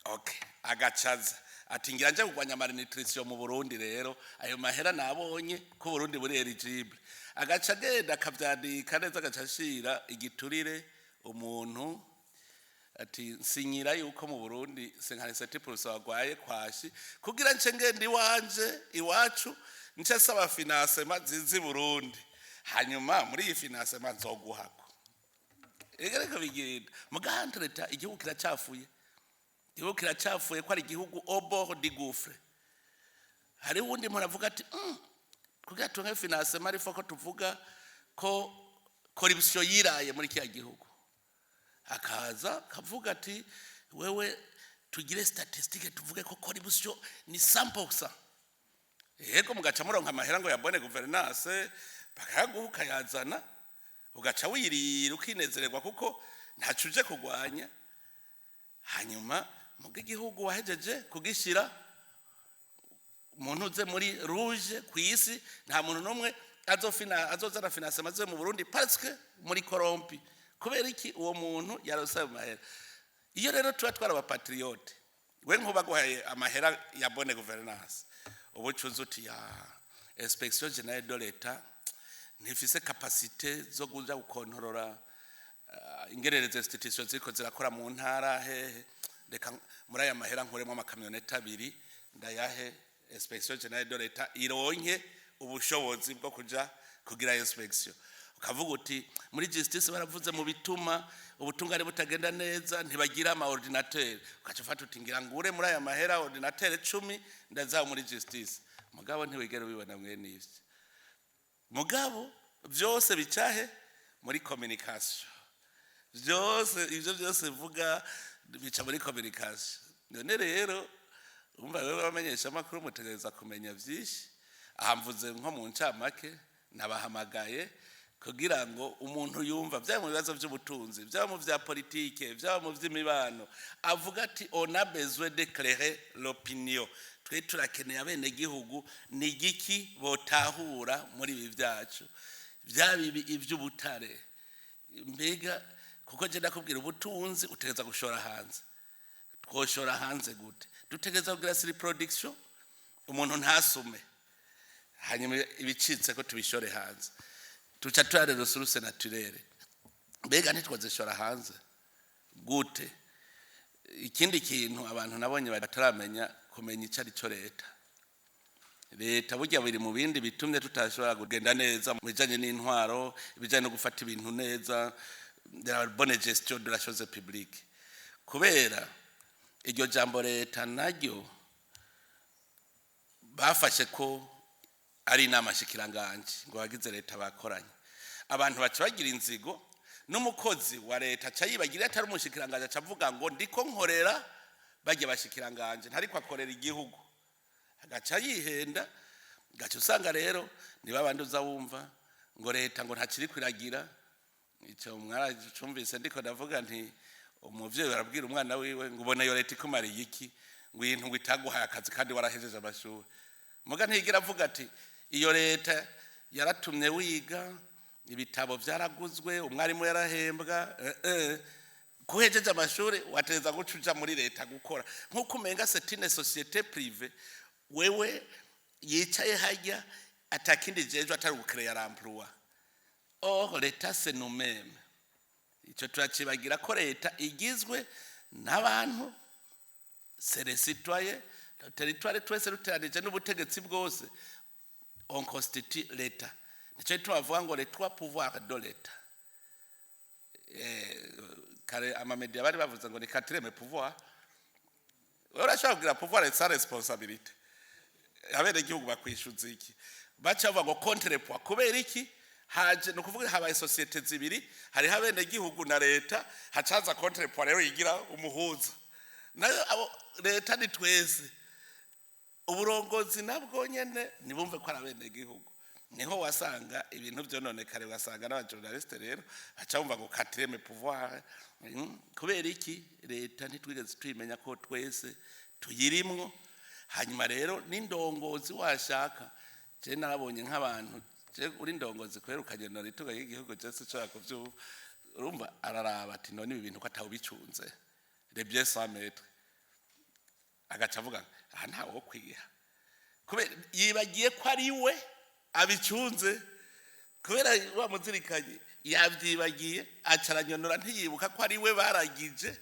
Okay, agacaza ati: "Ngira nje kugwanya malnutrition mu Burundi rero, ayo mahera nabonye ko Burundi buri éligible." Agaca agenda akavyandika neza, agaca ashira igiturire umuntu, ati: "Nsinyira yuko mu Burundi 57% bagwaye kwashi, kugira nce ngenda iwanje iwacu nce saba financement zizi Burundi, hanyuma muri iyi financement nzoguhako." Ega reka bigenda mugahante leta. Igihugu kiracafuye, igihugu kiracafuye ko ari igihugu au bord du gouffre. Hariho uwundi muntu avuga ati: "Kugira turonke financement ariko ko tuvuga ko corruption yiraye muri kiriya gihugu." Akaza kavuga ati: "Wewe, tugire statistique, tuvuge ko corruption ni 100%." Yego, mugaca muronka amahera ngo ya bonne gouvernance, bakayaguha ukayazana, ugaca wirira ukinezererwa kuko ntaco uje kurwanya. Hanyuma muga igihugu wahejeje kugishyira umuntu uze muri rouge ku isi, nta muntu n'umwe azofina azozana financement aze mu Burundi parce que muri corrompu. Kubera iki? Uwo muntu yarose ayo mahera. Iyo rero tuba twari aba patriotes, we nkuba guhaye amahera ya bonne gouvernance, ubu cuza uti: "Ya Inspection générale de l'État ntifise capacité zo kuja gukontorora ingerereza institution ziriko zirakora mu ntara hehe. Reka muri aya mahera nkuremo amakamyoneti abiri, ndayahe Inspection générale de l'État ironke ubushobozi bwo kuja kugira inspection." Ukavuga uti: "Muri justice baravuze mu bituma ubutungane butagenda neza, ntibagira ama ordinateur." Ukaca ufata uti: "Ngira ngure muri aya mahera ordinateur 10, ndaza muri justice." Mugabo ntiwigera ubibona mwene ivyo. Mugabo byose bicahe muri communication. Byose, ibyo byose vuga bica muri communication. None rero umva, wewe bamenyesha amakuru, mutegereza kumenya byinshi. Aha mvuze nko mu ncamake, nabahamagaye kugira ngo umuntu yumva, byaba mu bibazo by'ubutunzi, byaba mu bya politike, byaba mu by'imibano, avuga ati: "On a besoin d'éclairer l'opinion." Twe turakeneye abenegihugu, ni igiki botahura muri ibi byacu, byaba ibi iby'ubutare? Mbega kuko je ndakubwira, ubutunzi utegereza gushora hanze. Twoshora hanze gute? Dutegereza kugira surproduction, umuntu ntasume, hanyuma ibicitse ko tubishore hanze. Tuca tuyare ressources naturelles, mbega ntitwazishora hanze gute? Ikindi kintu abantu nabonye bataramenya kumenya icyo ari cyo leta. Leta burya biri mu bindi bitumye tutashobora kugenda neza mu bijanye n'intwaro, ibijanye no gufata ibintu neza, de la bonne gestion de la chose publique, kubera iryo jambo leta naryo bafashe ko ari inama shikiranganje, ngo bagize leta bakoranye. Abantu baca bagira inzigo n'umukozi wa leta aca yibagira atari umushikiranganje, aca avuga ngo ndiko nkorera bajya bashikiranganje, ntariko akorera igihugu, agaca yihenda. Gaca usanga rero niba abandi uza wumva ngo leta ngo ntakiri kwiragira. Icyo mwaracumvise, ndiko ndavuga nti umuvyeyi arabwira umwana wiwe ngo: "Ubona iyo leta ikumariye iki?" Ngo iyi ngo itaguhaye akazi kandi warahejeje amashuri. Muga ntigira avuga ati: "Iyo leta yaratumye wiga, ibitabo byaraguzwe, umwarimu yarahembwa." Kuhejeje amashuri wateza guca uja muri leta gukora, nk'uko umenga c'est une société privée wewe yicaye hajya atakindi jejwe atari gu créer l'emploi. Or l'État, c'est nous-mêmes. Icyo turacibagira ko leta igizwe n'abantu, c'est les citoyens, territoire twese ruteranije n'ubutegetsi bwose, on constitue l'État. Nicyo gituma bavuga ngo les trois pouvoirs de l'État. Kare ama médias bari bavuze ngo ni quatrième pouvoir. Wewe urashobora kugira pouvoir sans responsabilité? Abenegihugu bakwishyuza iki? Baca bavuga ngo contrepoids. Kubera iki? Haje ni ukuvuga habaye sociétés zibiri, hariho abenegihugu na leta. Hacaza contrepoids rero yigira umuhuza nayo. Abo leta ni twese, uburongozi nabwo nyene nibumve ko ari abenegihugu. Niho wasanga ibintu vyononekare, ugasanga n'abajournaliste rero baca bumva ngo quatrième pouvoir. Kubera iki? Leta ntitwigeze tuyimenya ko twese tuyirimwo. Hanyuma rero n'indongozi, washaka je narabonye nk'abantu, je uri ndongozi kubera ukagenda itunga ry'igihugu, je sinshobora kuvyumva. Urumva araraba ati: "None ibi bintu ko atawubicunze, les biens sans maître?" Agaca avuga: "Aha ntawe wo kwiha," kubera yibagiye ko ari we abicunze. Kubera wa muzirikanye yabyibagiye, aca aranyonora, ntiyibuka ko ari we baragije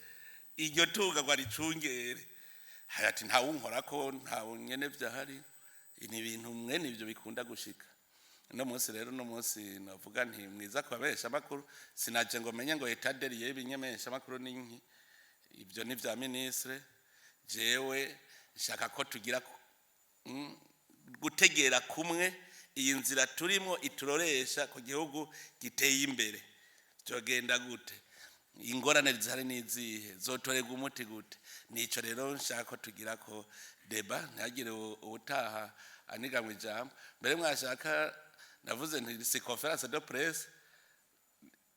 iryo tunga ngo aricungere. Ati: "Ntawunkora ko ntawe nyene vyahari." Ni ibintu mwene ivyo bikunda gushika. Uno munsi rero, uno munsi navuga nti mwiza ku bamenyeshamakuru. Sinaje ngo menye ngo état des lieux y'ibimenyeshamakuru ni nki, ibyo ni vya ministre. Jewe nshaka ko tugira gutegera kumwe iyi nzira turimo ituroresha ku gihugu giteye imbere. Byogenda gute? Ingorane zihari n'izihe? Zotorerwa umuti gute? Nico rero nshaka ko tugira ko débat, ntihagire uwutaha aniga mu ijambo. Mbere mwashaka navuze nti si conférence de presse,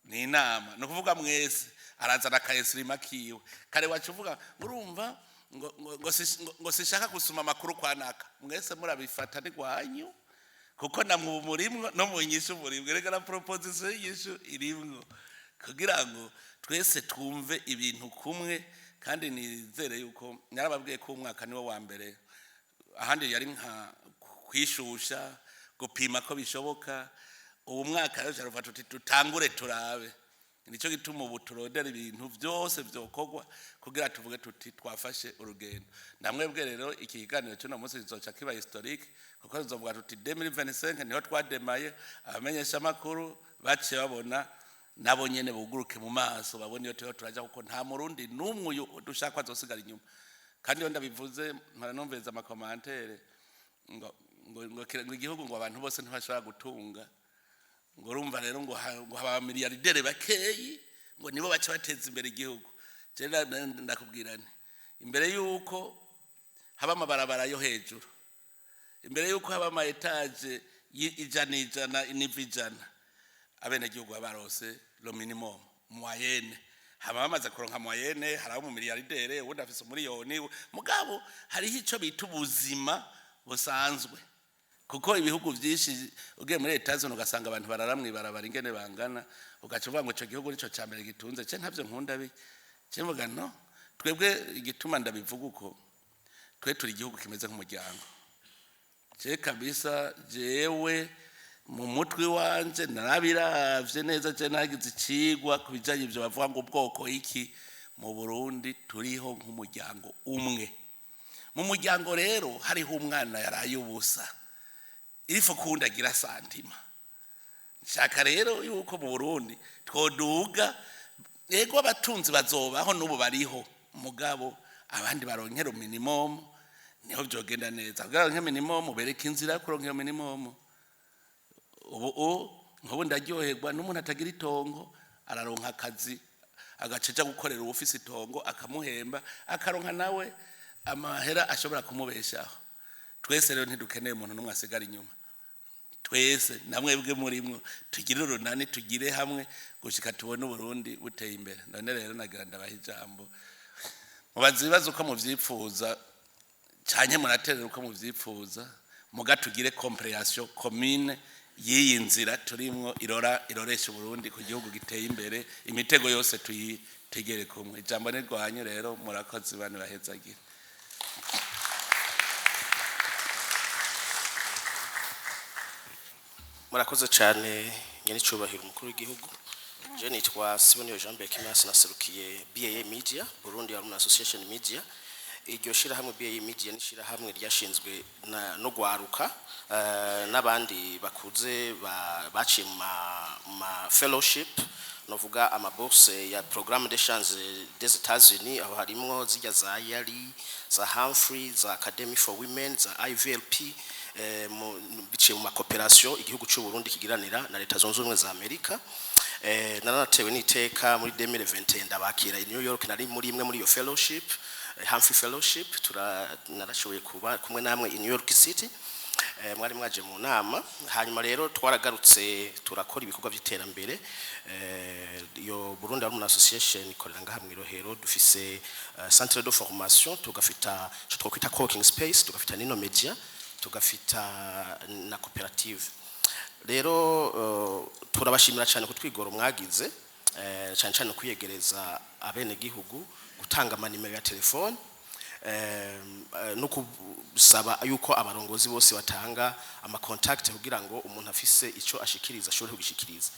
ni inama. Ni ukuvuga mwese arazana akayesirima kiwe. Kare wacu uvuga, urumva ngo sishaka gusoma amakuru kwa naka. Mwese murabifata ni rwanyu, kuko namwe ubu murimwo no mu nyishu murimwo. Reka na proposition y'inyishu irimwo, kugira ngo twese twumve ibintu kumwe. Kandi nizere yuko narababwiye ko umwaka niwo wa mbere, ahandi yari nka kwishusha, gupima ko bishoboka. Ubu mwaka rero turavuga tuti tutangure turabe. Nicyo gituma ubu turodera ibintu byose byokorwa kugira tuvuge tuti twafashe urugendo. Namwebwe rero, iki kiganiro cy'uno munsi kizoca kiba historique, kuko tuzovuga tuti 2025 niho twademaye. Abamenyeshamakuru baciye babona nabo nyene buguruke mu maso, babone iyo turiho turaja, kuko nta Murundi n'umwe uyu dushaka ko azosigara inyuma. Kandi iyo ndabivuze mpora numviriza amacommentaires ngo igihugu, ngo abantu bose ntibashobora gutunga, ngo urumva rero ngo haba abamiliyardere bakeyi, ngo nibo baca bateza imbere igihugu. Je ndakubwira nti imbere yuko haba amabarabara yo hejuru, imbere yuko haba ama étages 100, iniva 100, abenegihugu baba barose le minimum, moyenne. Haba bamaze kuronka moyenne, hari abo mu miliyardere, uwundi afise umuriyoni, mugabo hariho ico bita ubuzima busanzwe. Kuko ibihugu byinshi, ugiye muri leta zone ugasanga abantu barara mw'ibarabara ingene bangana, ugaca uvuga ngo ico gihugu nico ca mbere gitunze. Ce ntavyo nkunda bi ce mvuga no twebwe. Igituma ndabivuga uko, twe turi igihugu kimeze nk'umuryango. Je kabisa, jewe mu mutwe wanje narabiravye neza. Je nagize icigwa ku bijanye ivyo bavuga ngo ubwoko iki. Mu Burundi turiho nk'umuryango umwe. Mu muryango rero hariho umwana yaraye ubusa, ifo kundi agira sentiment. Nshaka rero yuko mu Burundi twoduga. Yego, abatunzi bazobaho, n'ubu bariho, mugabo abandi baronkera minimum, niho byogenda neza. Kugira baronke minimum, bereka inzira yo kuronka iyo minimum. Ubu nk'ubu ndaryoherwa n'umuntu atagira itongo araronka akazi, agaca aja gukorera uwufise itongo, akamuhemba, akaronka nawe amahera ashobora kumubeshaho. Twese rero ntidukeneye umuntu n'umwe asigara inyuma. Twese namwebwe murimwo, tugire urunani, tugire hamwe gushika tubone Uburundi buteye imbere. None rero nagira ndabaha ijambo, mubaza ibibazo uko muvyipfuza canke muraterera uko muvyipfuza, muga tugire compréhension commune y'iyi nzira turimwo irora iroresha Uburundi ku gihugu giteye imbere. Imitego yose tuyitegere kumwe. Ijambo ni rwanyu rero. Murakoze, bane bahezagira. Murakoze cyane, nyenicubahiro umukuru w'igihugu. Je nitwa Siboniyo Jean Berkimas, naserukiye BAA Media, Burundi Alumni Association Media. Iryo shirahamwe BAA Media ni shirahamwe ryashinzwe no gwaruka n'abandi bakuze baciye mu ma fellowship, novuga amabourse ya programme d'échange des États-Unis. Aho harimwo zijya za YALI, za Humphrey, za Academy for Women, za IVLP. biciye mu ma coopérations igihugu cy'u Burundi kigiranira na Leta Zunze Ubumwe za Amerika. Naranatewe n'iteka muri 2021 ndabakira i New York, nari muri imwe muri iyo fellowship, Humphrey Fellowship. Narashoboye kuba kumwe namwe i New York City, mwari mwaje mu nama. Hanyuma rero twaragarutse turakora ibikorwa by'iterambere. Iyo Burundi Alumni Association ikorera ngaha mu Irohero. Dufise centre de formation, tugafita ico twokwita co-working space, tugafita nino media, tugafita na koperative. Rero turabashimira cyane kutwigora mwagize, cyane cyane kwiyegereza abenegihugu, gutanga amanimero ya telefone, no gusaba yuko abarongozi bose batanga ama contact kugira ngo umuntu afise ico ashikiriza ashobore kugishikiriza.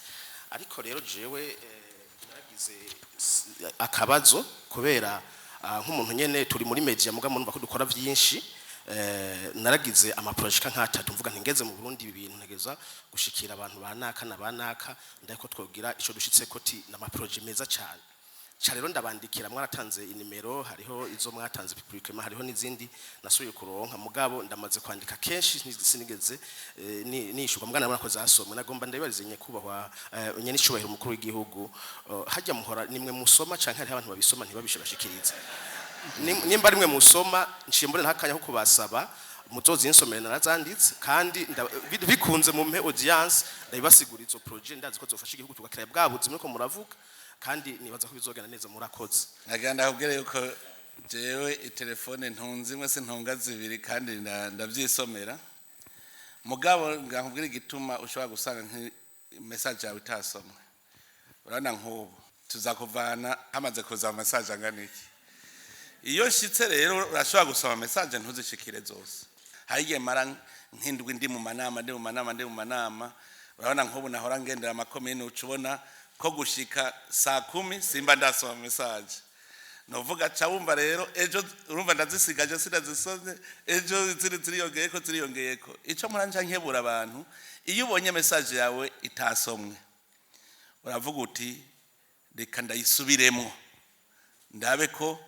Ariko rero jewe naragize akabazo kubera nk'umuntu nyene turi muri media, muga murumva ko dukora vyinshi. Naragize ama projets nk'atatu, mvuga nti ngeze mu Burundi ibi bintu ntegeza gushikira abantu banaka na banaka, ndako twogira ico dushitse ko ti n'ama projets meza cyane. Ca rero ndabandikira, mwaratanze inimero, hariho izo mwatanze publiquement, hariho n'izindi nasubiye kuronka, mugabo ndamaze kwandika kenshi sinigeze nishurwa, mugana nabona ko zasomwe. Nagomba ndabibarize nyakubahwa nyene icubahiro umukuru w'igihugu, hajya muhora nimwe musoma canke hariho abantu babisoma ntibabishe bashikirize? Nimba rimwe musoma, nciye mbone ntakanya ko kubasaba muzozinsomere, narazanditse kandi bikunze mumpe audience ndabibasigura. Izo projet ndazi ko zofasha igihugu tugakira bwa buzima ko muravuga, kandi nibaza ko bizogenda neza. Murakoze. Nagira ndakubwire yuko jewe itelefone ntunze imwe, sintunga zibiri, kandi ndavyisomera. Mugabo ngakubwira igituma ushobora gusanga message yawe itasomwe. Urabona nk'ubu tuza kuvana hamaze kuza message angana iki. Iyo nshitse rero urashobora gusoma message ntuzishikire zose. Hari igihe mara nk'indwi ndi mu manama, ndi mu manama, ndi mu manama. Urabona nk'ubu nahora ngendera amakomine, uca ubona ko gushika saa 10 simba ndasoma message. Novuga ca wumva rero ejo urumva ndazisigaje sinazisomye, ejo ziri ziriyongeyeko ziriyongeyeko. Ico muranja nkebura abantu, iyo ubonye message yawe itasomwe, uravuga uti reka ndayisubiremo ndabe ko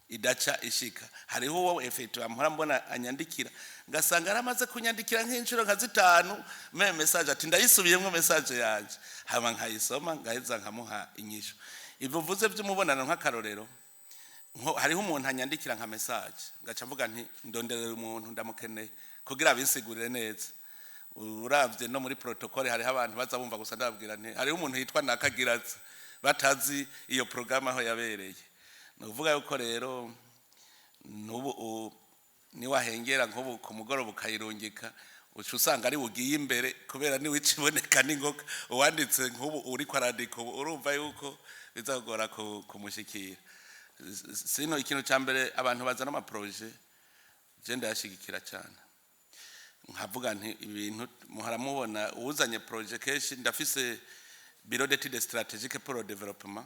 idaca ishika. Hariho uwo effet ampora mbona anyandikira, ngasanga aramaze kunyandikira nk'inshuro nka zitanu même message, ati ndayisubiyemo message yanje, hama nkayisoma ngaheza nkamuha inyishu. Ivyo mvuze by'umubonano, nk'akarorero hariho umuntu anyandikira nka message, ngaca mvuga nti ndonderera umuntu ndamukeneye kugira abinsigurire neza. Uravye no muri protocole hariho abantu baza bumva gusa ndababwira nti hariho umuntu yitwa Nakagiratse, batazi iyo programme aho yabereye. Ni ukuvuga yuko rero n'ubu niwahengera nk'ubu ku mugoroba ukayirungika, uca usanga ari bugiye imbere kubera niwe iciboneka n'ingoga. Uwanditse nk'ubu uriko arandika ubu, urumva yuko bizagora kumushikira. Sino ikintu cya mbere, abantu bazana ama projets je ndayashigikira cyane, nkavuga nti ibintu muhora mubona uwuzanye projet kenshi, ndafise bureau d'études stratégiques pour le développement,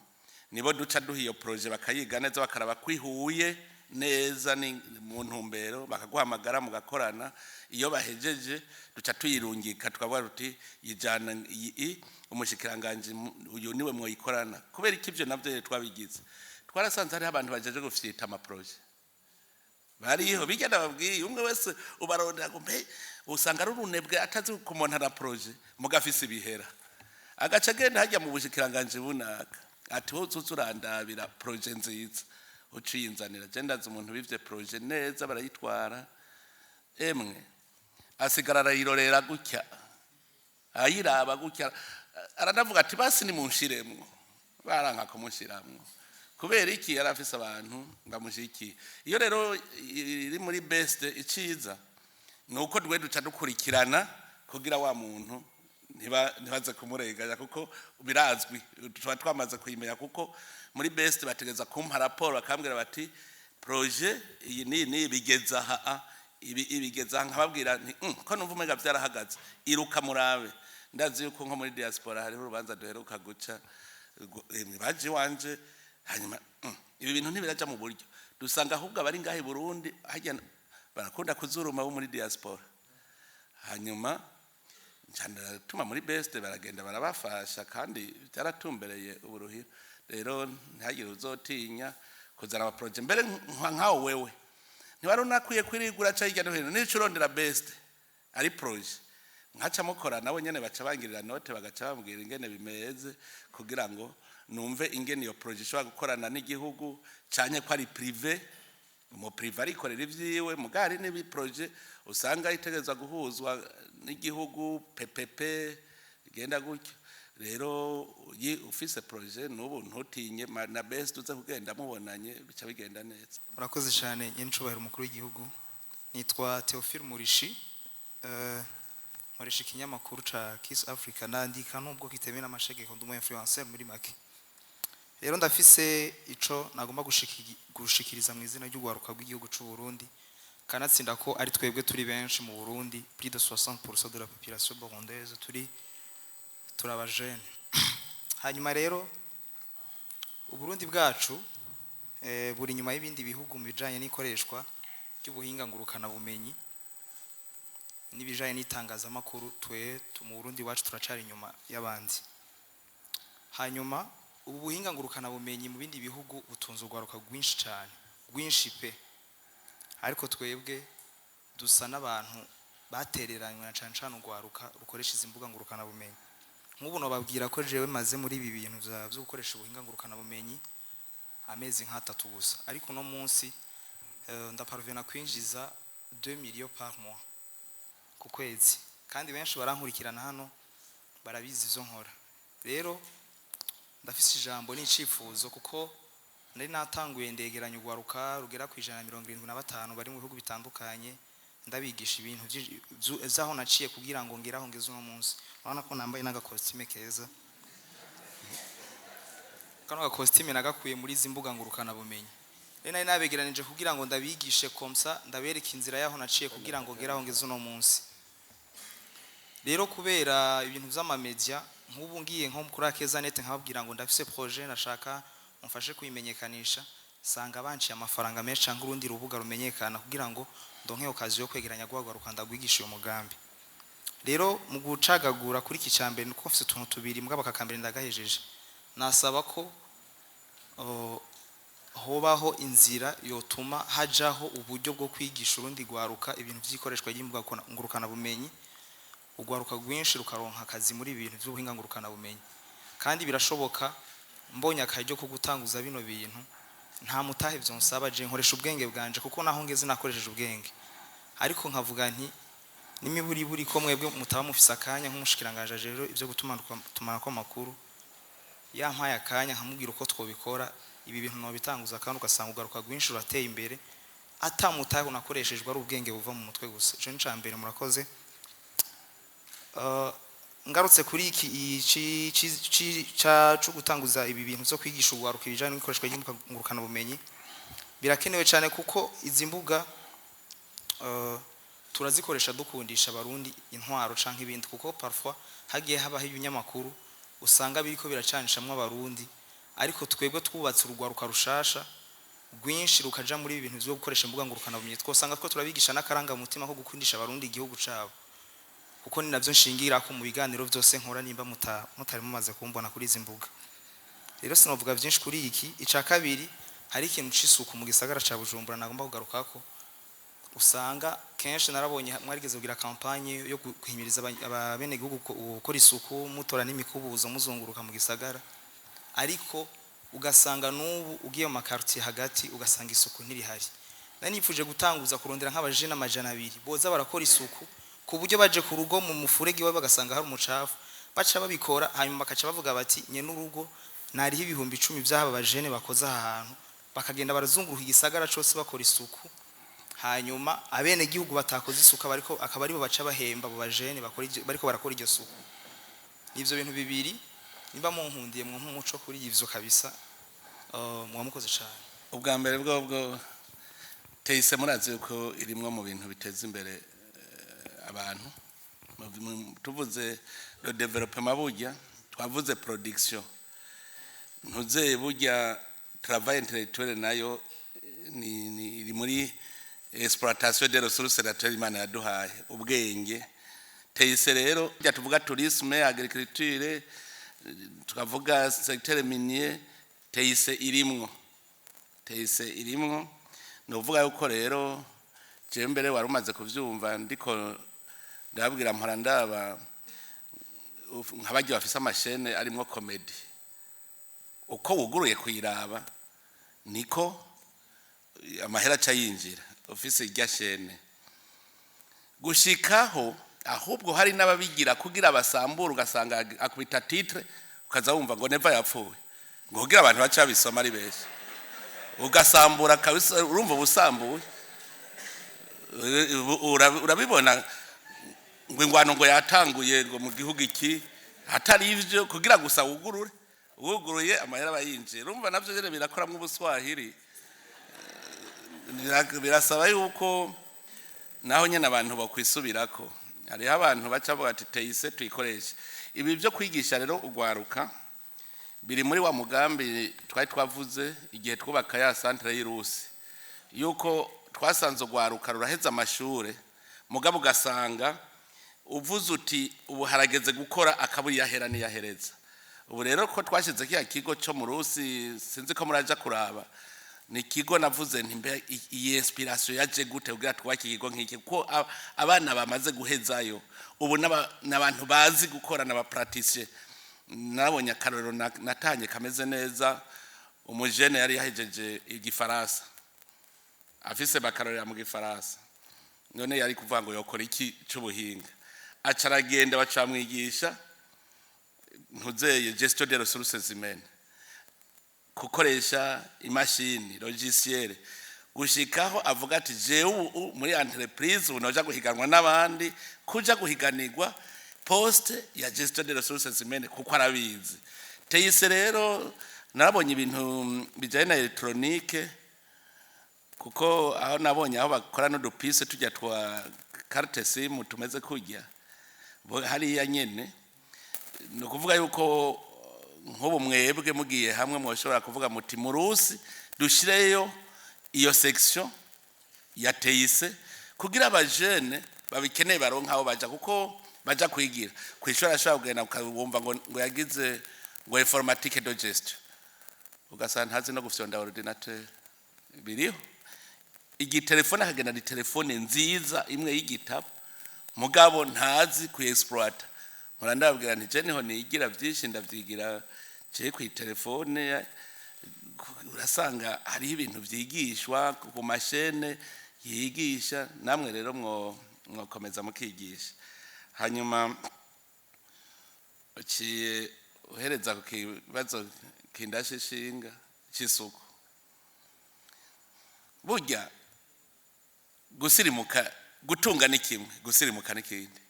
nibo duca duha iyo projet bakayiga neza, bakaraba kwihuye neza ni mu ntumbero, bakaguhamagara mugakorana. Iyo bahejeje duca tuyirungika, tukavuga tuti yijana iyi umushikiranganji uyu niwe mwoyikorana. Kubera iki ivyo navyo twabigize? Twarasanze hariho abantu bajeje gufyita ama projets bariho bijya, ndababwiye, umwe wese ubarondera ngo mbe usanga ari urunebwe atazi kumontana projet, mugafise ibihera, agaca agenda hajya mu bushikiranganji bunaka ati wowe uzoza urandabira projet nziza uciyinzanira. Je ndazi umuntu bivye projet neza, barayitwara, emwe asigara arayirorera gutya, ayiraba gutya, aranavuga ati basi nimunshiremwo. Baranka kumushiramwo. Kubera iki? Yari afise abantu bamushigikiye. Iyo rero iri muri best, iciza ni uko twe duca dukurikirana kugira wa muntu ntibaze kumurenganya, kuko birazwi, tuba twamaze kuyimenya, kuko muri best bategeza kumpa raporo, bakambwira bati projet iyi ni ni bigeza aha, ibi ibigeza aha, nkababwira nti ko numva umenga byarahagaze, iruka murabe." Ndazi yuko nko muri diaspora hariho urubanza duheruka guca, baje iwanje, hanyuma ibi bintu ntibiraja mu buryo, dusanga ahubwo abari ngaha i Burundi hajya barakunda kuzuruma bo muri diaspora. Hanyuma nca muri best, baragenda barabafasha, kandi byaratumbereye uburuhira. Rero ntihagire uzotinya kuzana ama projets. Mbere nkawo wewe ntiwari unakwiye kwirigura ca hirya no hino, nico urondera best. Ari projet nkaca mukora nabo nyene, baca bangirira note, bagaca bambwira ingene bimeze kugira ngo numve ingene iyo projet ishobora gukorana n'igihugu, canke ko ari privé. Umu privé arikorera ivyiwe, mugari n'ibi projet usanga itegerezwa guhuzwa n'igihugu, PPP igenda gutyo. Rero ufise projet n'ubu ntutinye, na best uze kugenda mubonanye, bica bigenda neza. Murakoze cyane, nyenicubahiro umukuru w'igihugu. Nitwa Theophile Murishi, nkoresha ikinyamakuru ca Kiss Africa, nandika nubwo kitemewe n'amategeko, ndi umu influencer muri make. Rero ndafise ico nagomba gushikiriza mu izina ry'urwaruka rw'igihugu c'u Burundi, kanatsinda ko ari twebwe turi benshi mu Burundi, plus de 60% de la population burundaise turi abajene. Hanyuma rero Uburundi bwacu buri nyuma y'ibindi bihugu mu bijanye n'ikoreshwa ry'ubuhinga ngurukana bumenyi n'ibijanye n'itangazamakuru. Twe mu Burundi wacu turacari inyuma y'abandi. Hanyuma ubu buhinga ngurukana bumenyi mu bindi bihugu butunze urwaruka rwinshi cyane, rwinshi pe, ariko twebwe dusa n'abantu batereranywe, na cane cane urwaruka rukoresha izi mbuga ngurukana bumenyi. Nk'ubu nobabwira ko jewe maze muri ibi bintu vyo gukoresha ubuhinga ngurukana bumenyi amezi nk'atatu gusa, ariko uno munsi ndaparvena kwinjiza 2 millions par mois, ku kwezi, kandi benshi barankurikirana hano barabizi ivyo nkora. Rero ndafise ijambo n'icifuzo, kuko nari natanguye ndegeranya urwaruka rugera ku 175 bari mu bihugu bitandukanye, ndabigisha ibintu vy'aho naciye kugira ngo ngere aho ngeze uno munsi. Urabona ko nambaye n'agakositime keza. Kano gakositime nagakuye muri izi mbuga ngurukana bumenyi. Rero nari nabegeranije kugira ngo ndabigishe comme ça, ndabereke inzira yaho naciye kugira ngo ngere aho ngeze uno munsi. Rero kubera ibintu vy'amamedia, nk'ubu ngiye nko kuri Akeza Net nkababwira ngo ndafise projet, nashaka mumfashe kuyimenyekanisha, sanga banciye amafaranga menshi, cyangwa urundi rubuga rumenyekana, kugira ngo ndonke occasion yo kwegeranya guhaguruka ndagwigisha uyo mugambi. Rero mu gucagagura kuri iki cyambere, nuko mfise utuntu tubiri, mugabo aka kambere ndagahejeje, nasaba ko hobaho inzira yotuma hajaho uburyo bwo kwigisha urundi rwaruka ibintu by'ikoreshwa ry'imbuga ngurukanabumenyi, urwaruka rwinshi rukaronka akazi muri ibi bintu by'ubuhinga ngurukanabumenyi. Kandi birashoboka, mbonye akaryo ko gutanguza bino bintu, nta mutahe vyonsaba, je nkoresha ubwenge bwanje, kuko naho ngeze nakoresheje ubwenge. Ariko nkavuga nti n'imiburiburi ko mwebwe mutaba mufise akanya, nk'umushikiranganje rero ivyo gutumanako amakuru yampaye akanya nkamubwira uko twobikora, ibi bintu nobitanguza, kandi ugasanga ugaruka rwinshi urateye imbere atamutahe unakoreshejwe, ari ubwenge buva mu mutwe gusa. Ico ni ica mbere, murakoze. Ngarutse kuri iki ca co gutanguza ibi bintu vyo kwigisha urwaruka ibijanye n'ikoreshwa ry'imbuga ngurukanabumenyi, birakenewe cyane, kuko izi mbuga turazikoresha dukundisha abarundi intwaro canke ibindi, kuko parfois hagiye habaho ibinyamakuru usanga biriko biracanishamwo abarundi. Ariko twebwe twubatse urugwaruka rushasha rwinshi rukaja muri ibi bintu vyo gukoresha imbuga ngurukanabumenyi, twosanga ko turabigisha n'akaranga mutima ko gukundisha abarundi igihugu cabo, kuko ni navyo nshingira ko mu biganiro vyose nkora, nimba mutari mumaze kumbona kuri izi mbuga. Rero sinovuga byinshi kuri iki. Ica kabiri, hari ikintu c'isuku mu gisagara ca Bujumbura nagomba kugarukako. Usanga kenshi narabonye mwarigeze kugira campagne yo guhimiriza abenegihugu gukora isuku, mutora n'imikubuzo, muzunguruka mu gisagara, ariko ugasanga n'ubu ugiye mu makartier hagati ugasanga isuku ntirihari. Nari nifuje gutanguza kurondera nk'abajene 200 boza barakora isuku, ku buryo baje ku rugo mu mufurege iwawe bagasanga hari umucafu, baca babikora, hanyuma bakaca bavuga bati nye n'urugo nariho 10,000 by'aba bajene bakoze aha hantu, bakagenda barazunguruka igisagara cose bakora isuku. Hanyuma abene gihugu batakoze isuku bariko akaba aribo baca bahemba abo bajene bakora bariko barakora iryo suku. Nivyo bintu bibiri, nimba munkundiye mwo nk'umuco kuri ivyo kabisa, mwamukoze cyane. Ubwa mbere bwo TIC, murazi yuko irimwo mu bintu biteza imbere abantu. Tuvuze le développement, burya twavuze production, ntuzeye burya travail intellectuel nayo ni iri muri exploitation des ressources naturelles Imana yaduhaye, ubwenge. TIC rero, burya tuvuga tourisme, agriculture, tukavuga secteur minier, TIC irimwo, TIC irimwo. Ni ukuvuga yuko rero jewe mbere wari umaze kuvyumva ndiko. Ndababwira, mpora ndaba nk'abarya bafise ama chaînes arimwo comédie, uko wuguruye kuyiraba niko amahera aca yinjira ufise irya chaîne. Gushikaho ahubwo hari n'ababigira kugira basambure, ugasanga akubita titre, ukaza wumva ngo Neva yapfuye, ngo kugira abantu baca babisoma ari benshi, ugasambura kabisa. Urumva ubusambuye. Urabibona ngo ingwano ngo yatanguye ngo mu gihugu iki, hatari ivyo, kugira gusa wugurure, wuguruye amahera aba yinjiye. Urumva navyo nyene birakoramwo ubuswahili. Birasaba yuko naho nyene abantu bakwisubirako. Hariho abantu baca bavuga ati teyise tuyikoreshe. Ibi byo kwigisha rero ugwaruka biri muri wa mugambi twari twavuze igihe twubaka ya centre y'irusi, yuko twasanze ugwaruka ruraheza amashure, mugabo ugasanga uvuze uti ubu harageze gukora, akaburi yahera niyahereza. Ubu rero ko twashyize kiya kigo cyo mu Rusi, sinzi ko muraja kuraba, ni ikigo navuze nti mbe iyi inspiration yaje gute kugira twubake ikigo nk'iki? Kuko abana bamaze guhezayo ubu n'abantu bazi gukora, n'aba praticiens. Nabonye akarorero natanye kameze neza. Umujene yari yahejeje igifaransa, afise baccalauréat mu gifaransa, none yari kuvuga ngo yokora iki c'ubuhinga? Aca aragenda bacamwigisha ntuzeye gestion des ressources humaines, gukoresha imashini, logiciel, gushikaho avuga ati jewe ubu muri entreprise ubu noja guhiganwa n'abandi, kuja guhiganirwa poste ya gestion des ressources humaines, kuko arabizi. Teyise rero narabonye ibintu bijanye na électronique, kuko aho nabonye aho bakora n'udupise tujya twa carte SIM tumeze kurya hariya nyene. Ni ukuvuga yuko nk'ubu mwebwe mugiye hamwe mwoshobora kuvuga muti murusi dushireyo iyo section ya teyise, kugira abajene babikeneye baronka aho baja, kuko baja kwigira kwishuri ashobora kugenda ukabumva ngo yagize ngo informatique de gestion, ugasanga ntazi no gufyonda ordinateur. Biriho igitelefone, akagenda ni telefone nziza imwe y'igitabo, mugabo ntazi kuexploiter. Mpora ndababwira nti je niho nigira byinshi, ndavyigira je ku telefone. Urasanga hariho ibintu vyigishwa ku ma chaînes yigisha. Namwe rero mwokomeza mukigisha. Hanyuma uciye uhereza ku kibazo kindashishinga c'isuku. Burya gusirimuka, gutunga ni kimwe, gusirimuka n'ikindi.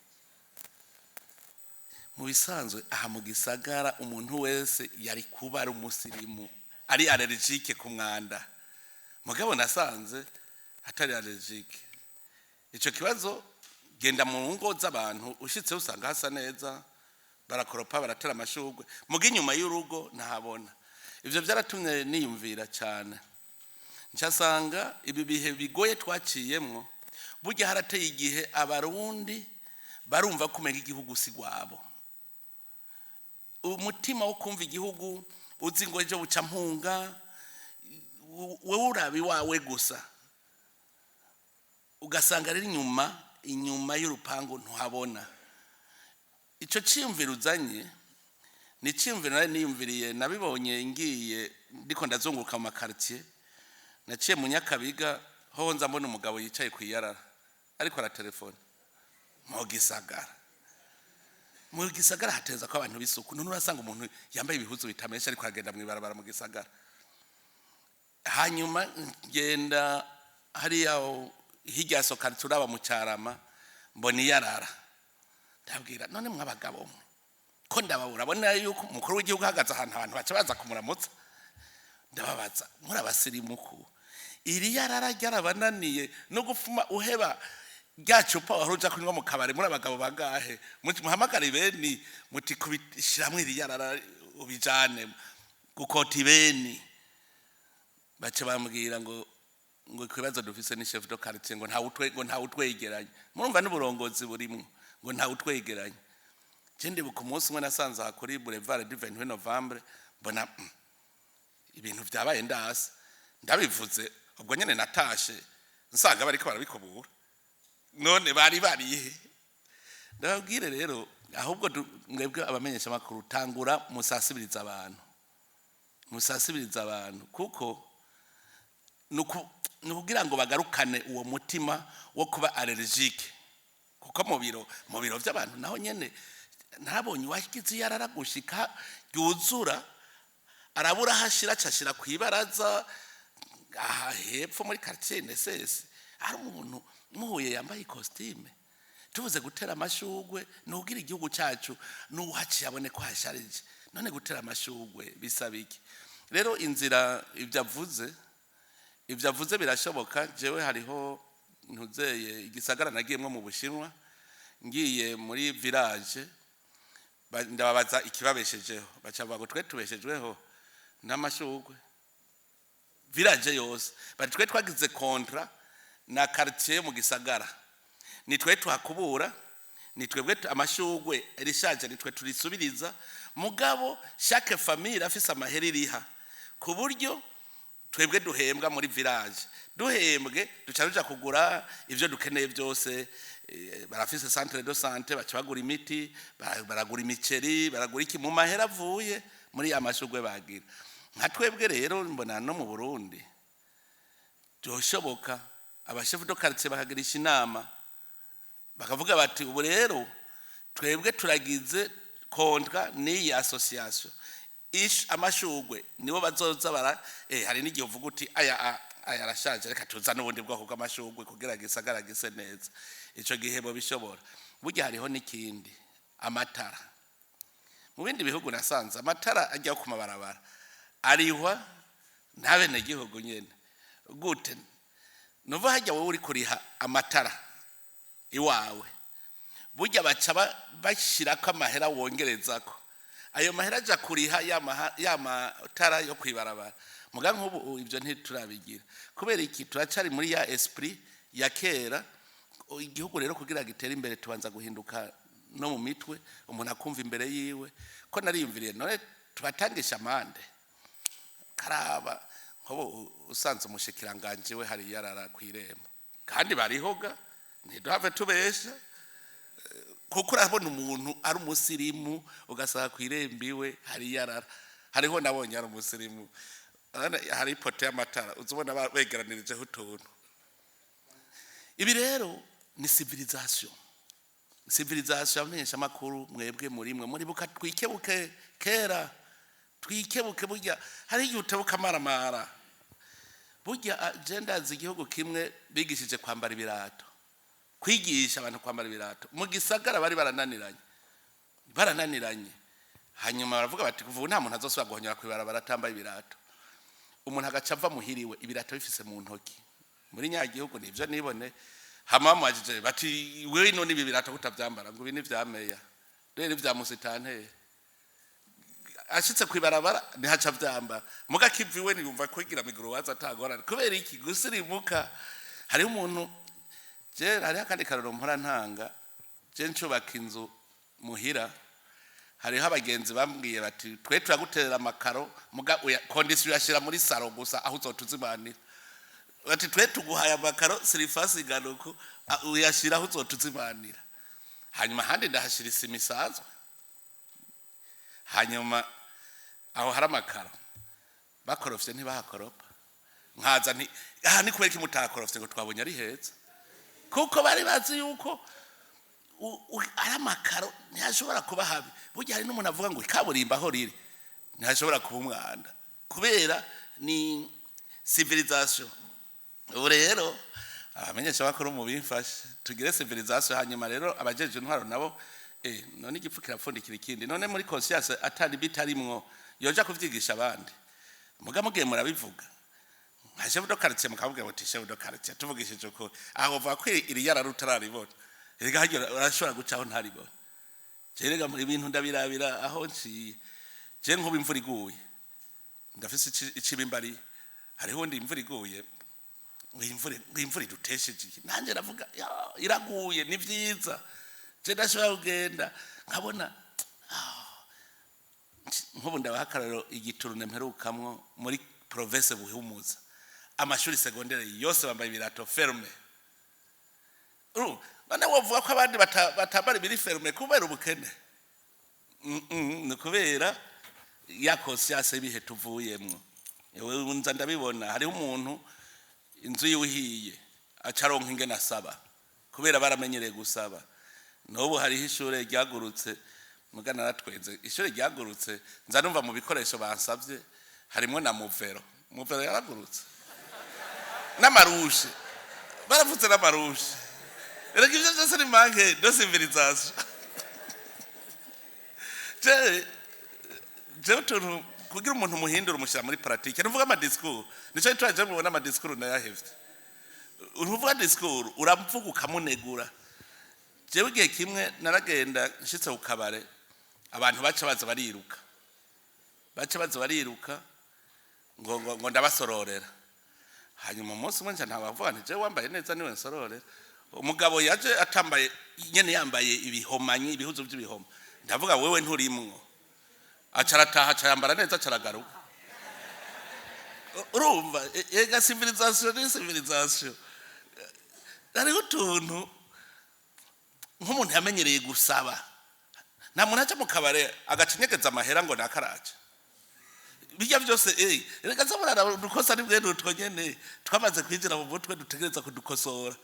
Mu bisanzwe aha mu gisagara umuntu wese yari kuba ari umusirimu, ari allergique ku mwanda, mugabo nasanze atari allergique. Ico kibazo, genda mu ngo z'abantu, ushitse usanga hasa neza, barakoropa, baratera amashurwe, muga inyuma y'urugo ntahabona. Ivyo byaratumye niyumvira cyane, ncasanga ibi bihe bigoye twaciyemwo, burya harateye igihe Abarundi barumva kumenya igihugu si gwabo. Umutima wo kumva igihugu, uzi ngo ejo buca mpunga, wewe uraba iwawe gusa, ugasanga rero inyuma y'urupangu ntuhabona. Ico ciyumviro uzanye ni iciyumviro nari niyumviriye, nabibonye ngiye ndiko ndazunguruka mu ma quartiers. Naciye mu Nyakabiga, hoho nza mbona umugabo yicaye ku iyarara ariko aratelefone. Mu gisagara hateza ko abantu b'isuku. None urasanga umuntu yambaye ibihuzu bitameshe ariko aragenda mu ibarabara mu gisagara. Hanyuma ngenda hariya hirya ya sokari, turaba mu Cyarama, mbona iyarara. Ndabwira none mw'abagabo mwe ko ndababura, urabona yuko umukuru w'igihugu ahagaze ahantu abantu baca baza kumuramutsa. Ndababaza, muri abasirimuku, iri yarara ryarabananiye no gufuma uheba rya cupa wari uja kunywa mu kabari? Muri abagabo bangahe? Muhamagare ibeni, muti kubishiramwo iri yarara ubijane gukota ibeni. Baca bambwira ngo ikibazo dufise ni chef de quartier, ngo ntawe utwegeranye. Murumva n'uburongozi burimwo, ngo ntawe utwegeranye. Je ndibuka umunsi umwe nasanze aha kuri boulevard du 28 Novembre, mbona ibintu vyabaye ndasi. Ndabivuze ubwo nyene, natashe nsanga bariko barabikubura. None bari barihe? Ndababwire rero, ahubwo mwebwe abamenyesha makuru, tangura musasibiriza abantu, musasibiriza abantu, kuko ni ukugira ngo bagarukane uwo mutima wo kuba allergique. Kuko mu biro by'abantu naho nyene ntabonye uwagize iyo araragushika ryuzura, arabura aho ashira, acashira ku ibaraza aha hepfo muri quartier NSS. Hari umuntu muhuye yambaye ikositime. Tuvuze gutera amashugwe nugira igihugu cyacu nuhaciye abone ko hasharije. None gutera amashugwe bisaba iki? Rero inzira, ibyo avuze birashoboka. Jewe hariho ntuzeye igisagara nagiyemwo mu Bushinwa, ngiye muri village, ndababaza ikibabeshejeho, baca bavuga ngo twe tubeshejweho n'amashugwe. Village yose bati twe twagize contrat na quartier mu gisagara, ni twe tuhakubura, ni twebwe amashugwe rishaje ni twe turisubiriza. Mugabo chaque famille irafise amahera iriha, ku buryo twebwe duhembwa muri village. Duhembwe duca tuja kugura ivyo dukeneye byose. Barafise centre de santé, baca bagura imiti, baragura imiceri, baragura iki mu mahera avuye muri ya mashugwe bagira. Nka twebwe rero mbona no mu Burundi byoshoboka, abashefu de quartier bakagirisha inama, bakavuga bati ubu rero twebwe turagize contrat n'iyi association, ish amashugwe nibo bazoza bara. Hari n'igihe uvuga uti aya aya arashaje, reka tuza n'ubundi bwoko bw'amashugwe kugira gisagara gise neza. Ico gihe bo bishobora. Burya hariho n'ikindi, amatara. Mu bindi bihugu nasanze amatara ajya ku mabarabara arihwa n'abenegihugu nyene. Gute? Nuva hajya wowe uri kuriha amatara iwawe, burya baca bashirako amahera wongerezako, ayo mahera aja kuriha ya matara yo kwibarabara. Muga nk'ubu ibyo ntiturabigira. Kubera iki? Turacari muri ya esprit ya kera. Igihugu rero kugira gitere imbere, tubanza guhinduka no mu mitwe, umuntu akumva imbere yiwe ko nariyumviriye. None tubatangisha amande karaba nkobo usanze umushikiranganje we hari yarara kwirembo, kandi barihoga, ntiduhave tubesha, kuko urabona umuntu ari umusirimu ugasanga ku irembo iwe hari yarara. Hariho nabonye ari umusirimu. Urabona hari ipoto y'amatara, uza ubona begeranirijeho utuntu. Ibi rero ni civilisation, civilisation. Amenyesha amakuru, mwebwe murimwe muribuka, twikebuke kera, twikebuke. Burya hari igihe utebuka amaramara. Burya je ndazi igihugu kimwe bigishije kwambara ibirato, kwigisha abantu kwambara ibirato mu gisagara, bari barananiranye, barananiranye. Hanyuma baravuga bati kuva ubu nta muntu azosubira guhonyora kw'ibarabara atambaye ibirato. Umuntu agaca ava muhiriwe ibirato bifise mu ntoki muri nyagihugu. Nivyo nibone. Hama bamubajije bati wewe none ibi birato kutavyambara? Ngo ibi ni vya meya, rero vya musitanteri. Ashitse kwibarabara ntihaca vyambara, muga kiviwe niyumva kwigira miguru waza atagorana. Kubera iki? Gusirimuka. Hariho umuntu, je hariho akandi karoro mpora ntanga. Je ncubaka inzu muhira, hariho abagenzi bambwiye bati twe turaguterera amakaro, muga condition uyashira muri salon gusa, aho uzotuzimanira. Bati twe tuguhaye amakaro surface iganuko, uyashira aho uzotuzimanira. Hanyuma ahandi ndahashira isima isanzwe. Hanyuma aho hari amakaro bakorofye ntibahakoropa. Nkaza nti aha ni kubera iki mutakorofye? Ngo twabonye ari heza. Kuko bari bazi yuko ari amakaro ntihashobora kuba habi. Burya hari n'umuntu avuga ngo ikaburimbo aho riri ntihashobora kuba umwanda, kubera ni civilisation. Ubu rero abamenyesha bakuru mu bimfashe tugire civilisation. Hanyuma rero abajeje intwaro nabo, none igipfu kirapfundikira ikindi. None muri conscience atari bitarimwo yoja kuvyigisha abandi? Muga mugiye murabivuga nka chef de quartier, mukavuga muti chef de quartier, tuvugishije uko aho uvuga ko iri yarara utararibona. Erega harya urashobora gucaho ntaribona. Je rega muri bintu ndabirabira aho nciye. Je nkuba imvura iguye ndafise icibimbari. Hariho undi imvura iguye ngo imvura idutesheje iki? Nanjye ndavuga ya, iraguye ni vyiza. Je ndashobora kugenda nkabona nk'ubu ndabaha akarorero, igiturune mperukamwo muri province Buhumuza, amashuri secondaire yose bambaye ibirato fermé. None wovuga ko abandi batambara ibiri fermé kubera ubukene? Ni kubera ya conscience y'ibihe tuvuyemwo. Ewe, nza ndabibona, hariho umuntu inzu yiwe ihiye aca aronka ingene asaba, kubera baramenyereye gusaba. N'ubu hariho ishure ryagurutse, muga naratwenze. Ishure ryagurutse, nza numva mu bikoresho bansavye harimwo na muvero. Muvero yaragurutse n'amarushe, baravutse n'amarushe. Reka, ivyo vyose ni manque de civilisation. Jewe utuntu kugira umuntu muhindura, umushyira muri pratique. Nuvuga ama discours, nico gituma je mubona ama discours nayahevye. Uruvuga discours, uravuga ukamunegura. Jewe igihe kimwe naragenda, nshitse ku kabare, abantu baca baza bariruka, baca baza bariruka ngo ndabasororera. Hanyuma umunsi umwe nca ntabavuga nti: "Jewe wambaye neza niwe nsororera." Umugabo yaje atambaye nyene, yambaye ibihomanyi, ibihuzu by'ibihoma. Ndavuga: "Wewe nturimwo." Aca arataha, aca yambara neza, aca aragaruka. Urumva, ega civilisation ni civilisation. Hariho utuntu nk'umuntu yamenyereye gusaba, nta muntu aca mu kabare agacinyegeza amahera ngo nakaraca bijya byose. Reka se, murara udukosa ni bwene utwo nyene twamaze kwinjira mu mutwe, dutegereza kudukosora.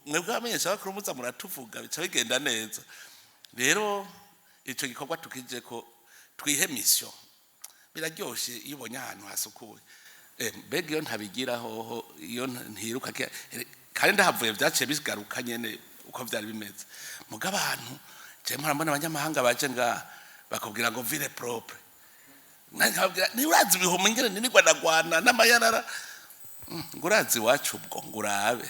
Mwebwe abamenyesha bakuru muza muratuvuga, bica bigenda neza. Rero ico gikorwa tukije ko twihe mission. Biraryoshe iyo ubonye ahantu hasukuye. Mbega iyo ntabigira hoho, iyo ntiruka kandi ndahavuye, vyaciye bigaruka nyene uko vyari bimeze. Muga abantu, je mpora mbona abanyamahanga baje ngaha bakubwira ngo "ville propre". Nkababwira: "Niba urazi ibihumbi ingene nirirwa ndagwana n'amayarara." Ngo urazi iwacu ubwo ngo urabe.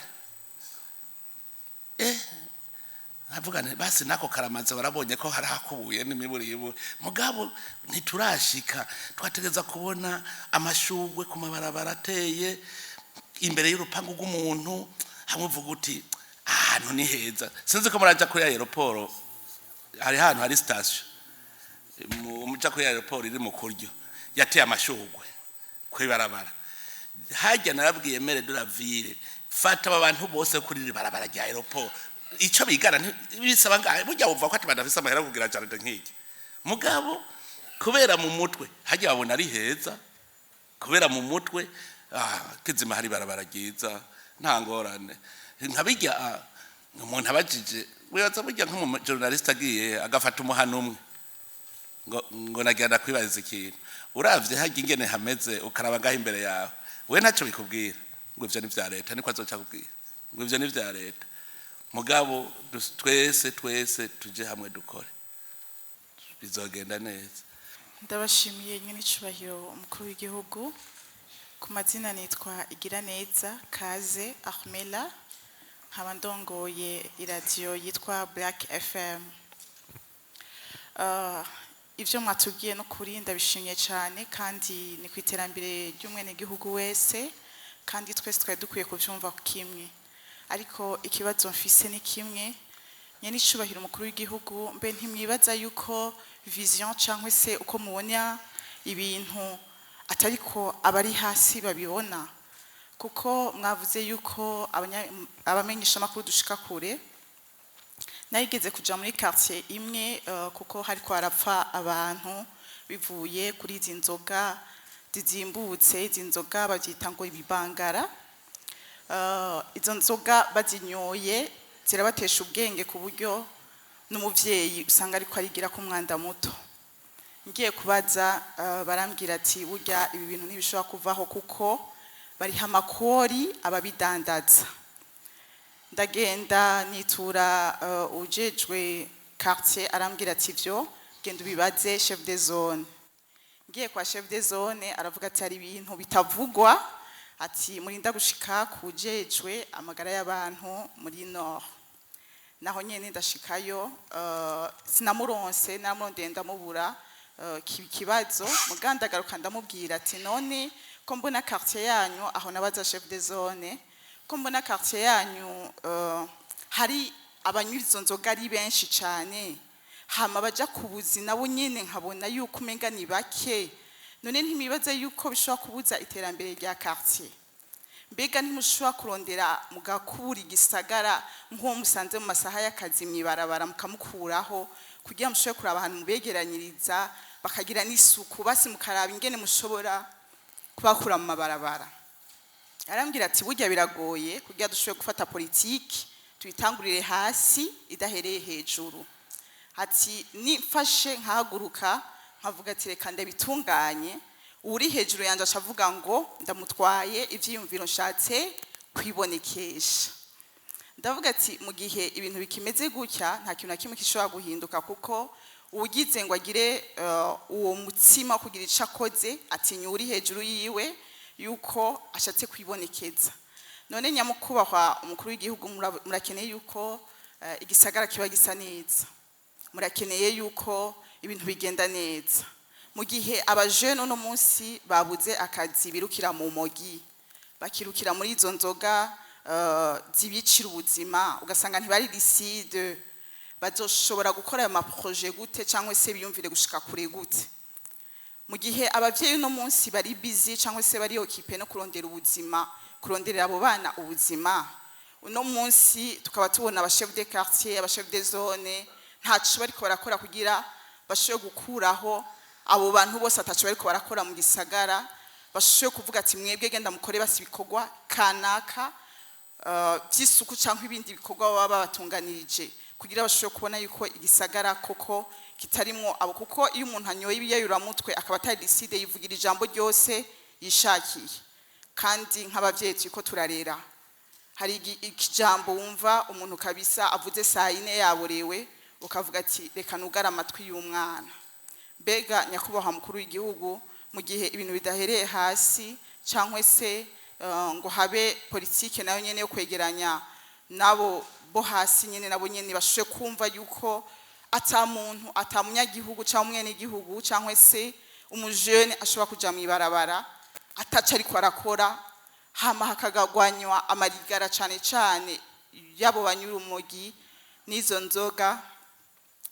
Nkavuga nti basi nako karamaze, barabonye ko hari hakubuye n'imiburiburi. Mugabo ntiturashika. Twategeza kubona amashugwe ku mabarabara ateye imbere y'urupangu rw'umuntu, hamwe uvuga uti: "Ahantu ni heza." Sinzi ko muraja kuri aéroport, hari ahantu hari station, muja kuri aéroport iri mu kuryo, yateye amashugwe kw'ibarabara hajya. Narabwiye maire de la ville: "Fata aba bantu bose kuri iri barabara rya aéroport." Ico bigana bisaba ngahe? Burya wumva ko ati badafise amahera kugira jardin nk'iki. Mugabo kubera mu mutwe hajya babona ari heza, kubera mu mutwe kizima hari barabara ryiza, nta ngorane. Nka bijya umuntu abajije, wibaza burya nk'umu journaliste agiye agafata umuhano umwe ngo nagenda kwibariza ikintu, uravye harya ingene hameze, ukaraba ngaho imbere yawe, we ntacyo bikubwira ngo ivyo ni vya leta? Niko azoca kubwira ngo ivyo ni vya leta. Mugabo twese twese tuje hamwe dukore, bizogenda neza. Ndabashimiye nyine, icubahiro umukuru w'igihugu. Ku mazina nitwa Igiraneza Kaze Ahmela, nkaba ndongoye iradiyo yitwa Black FM. Ibyo mwatubwiye no kuri ndabishimye cyane, kandi ni ku iterambere ry'umwenegihugu wese, kandi twese twari dukwiye kubyumva kimwe. Ariko ikibazo mfise ni kimwe, nyene icubahiro umukuru w'igihugu: mbe ntimwibaza yuko vision cyangwa se uko mubona ibintu atariko abari hasi babibona? Kuko mwavuze yuko abamenyeshamakuru dushika kure. Narigeze kuja muri quartier imwe, kuko hariko harapfa abantu bivuye kuri izi nzoga zizimbutse. Izi nzoga babyita ngo ibibangara. Izo nzoga bazinyoye zirabatesha ubwenge, ku buryo n'umuvyeyi usanga ariko arigira ko umwanda muto. Ngiye kubaza, barambwira ati: "Burya ibi bintu ntibishobora kuvaho kuko bariha amakori ababidandaza." Ndagenda nitura ujejwe quartier, arambwira ati: "Ivyo genda ubibaze chef de zone." Ngiye kwa chef de zone, aravuga ati: "Hari ibintu bitavugwa," ati: "Murinda gushika kujejwe amagara y'abantu muri nord." Naho nyene ndashikayo, sinamuronse, namurondeye ndamubura. Kibazo mugandagaruka, ndamubwira ati: "None ko mbona quartier yanyu," aho nabaza chef de zone, "ko mbona quartier yanyu hari abanywa izo nzoga ari benshi cyane, hama baja kubuzi nabo nyene nkabona yuko umenga ni bake, none ntimibaze yuko bishobora kubuza iterambere rya quartier?" Mbega ntimushobora kurondera mugakura igisagara nk'uwo musanze mu masaha y'akazi mw'ibarabara, mukamukuraho kugira mushobore kuraba ahantu mubegeranyiriza, bakagira n'isuku, basi mukaraba ingene mushobora kubakura mu mabarabara? Arambwira ati: "Burya biragoye kugira dushobore gufata politiki tuyitangurire hasi idahereye hejuru." Ati: "Nifashe nkahaguruka nkavuga ati reka ndabitunganye, uri hejuru yanjye acavuga ngo ndamutwaye ivyiyumviro, nshatse kwibonekesha." Ndavuga ati mu gihe ibintu bikimeze gutya, nta kintu na kimwe gishobora guhinduka, kuko uwugize ngo agire uwo mutsima wo kugira ico akoze, atinya uri hejuru yiwe yuko ashatse kwibonekeza. None nyamukubahwa umukuru w'igihugu, murakeneye yuko igisagara kiba gisa neza, murakeneye yuko ibintu bigenda neza. Mu gihe abajene uno munsi babuze akazi, birukira mu mogi, bakirukira muri izo nzoga zibicira ubuzima, ugasanga ntibari lucide, bazoshobora gukora ayo ma projets gute, cyangwa se biyumvire gushika kure gute, mu gihe abavyeyi uno munsi bari busy cyangwa se bari occupé no kurondera ubuzima, kuronderera abo bana ubuzima? Uno munsi tukaba tubona aba chef de quartier, aba chef de zone ntaco bariko barakora kugira bashobore gukuraho abo bantu bose, ataco bariko barakora mu gisagara, bashobore kuvuga ati mwebwe genda mukore basi ibikorwa kanaka vy'isuku cyangwa ibindi bikorwa baba babatunganirije, kugira bashobore kubona yuko igisagara koko kitarimwo abo. Kuko iyo umuntu anyoye ibiyayuramutwe akaba atari lucide, yivugira ijambo ryose yishakiye. Kandi nk'abavyeyi turiko turarera, hari ikijambo wumva umuntu kabisa avuze saa yine yaborewe, ukavuga ati reka nugare amatwi y'umwana. Mbega nyakubahwa mukuru w'igihugu, mu gihe ibintu bidahereye hasi, cyangwa se ngo habe politike nayo nyene yo kwegeranya nabo bo hasi nyene, nabo nyene bashobore kumva yuko ata muntu, ata munyagihugu cyangwa umwenegihugu cyangwa se umujene ashobora kuja mw'ibarabara ataco ariko arakora, hama hakagagwanywa amarigara, cane cane yabo banyura urumogi n'izo nzoga,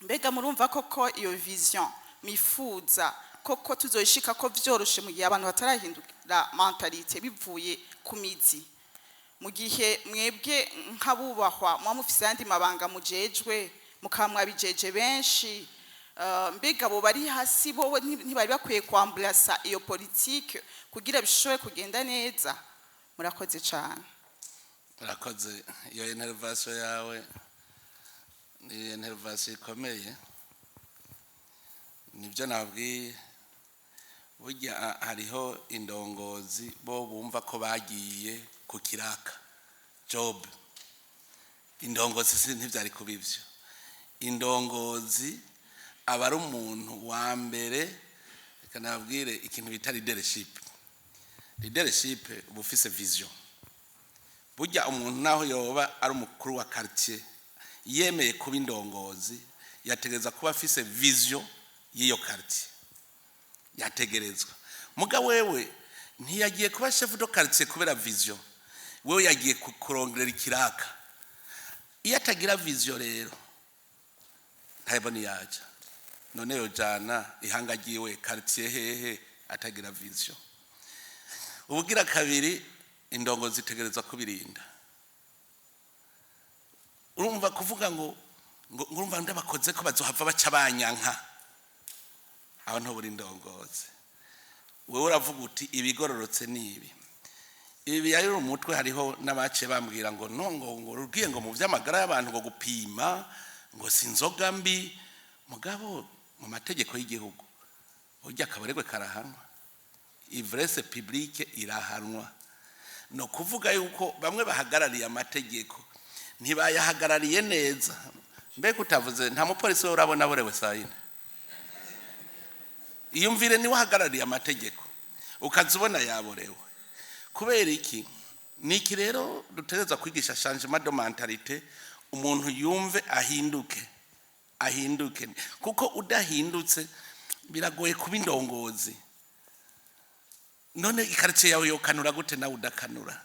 mbega murumva koko iyo vision mifuza koko tuzoyishika ko vyoroshe, mu gihe abantu batarahindura mentalité bivuye ku mizi, mu gihe mwebwe nk'abubahwa muba mufise ayandi mabanga mujejwe, mukaba mwabijeje benshi, mbega abo bari hasi bowe ntibari bakwiye kwamburasa iyo politike kugira bishobore kugenda neza? Murakoze cane. Urakoze. Iyo intervention yawe ni intervention ikomeye. Nibyo nabwiye, burya hariho indongozi bo bumva ko bagiye ku kiraka, job. Indongozi si ntibyari kuba ivyo. Indongozi aba ari umuntu wa mbere. Reka nababwire ikintu bita leadership. Leadership uba ufise vision. Burya umuntu naho yoba ari umukuru wa quartier, yemeye kuba indongozi, yategereza kuba afise vision y'iyo quartier, yategerezwa. Muga wewe ntiyagiye kuba chef de quartier kubera vision, wewe yagiye kurongerera ikiraka. Iyo atagira vision rero ntabwo yaja. None yojana ihanga ryiwe, quartier hehe, atagira vision? Ubugira kabiri, indongo zitegerezwa kubirinda. Urumva kuvuga ngo urumva ndabakoze ko bazohava baca banyanka, aho ntubura indongozi. Wewe uravuga uti ibigororotse ni ibi. Ibi yari umutwe. Hariho n'abaciye bambwira ngo no ngo rugiye ngo mu by'amagara y'abantu, ngo gupima ngo si inzoga mbi. Mugabo mu mategeko y'igihugu burya akabaregwe karahanwa, ivresse publique irahanwa. No kuvuga yuko bamwe bahagarariye amategeko ntibayahagarariye neza. Mbega utavuze, nta mupolisi we urabona aborewe saa yine? Iyumvire, niwe ahagarariye amategeko, ukaza ubona yaborewe kubera iki? Ni iki rero dutegereza kwigisha? Changement de mentalité, umuntu yumve ahinduke, ahinduke, kuko udahindutse biragoye kuba indongozi. None ikaritsiye yawe yokanura gute nawe udakanura?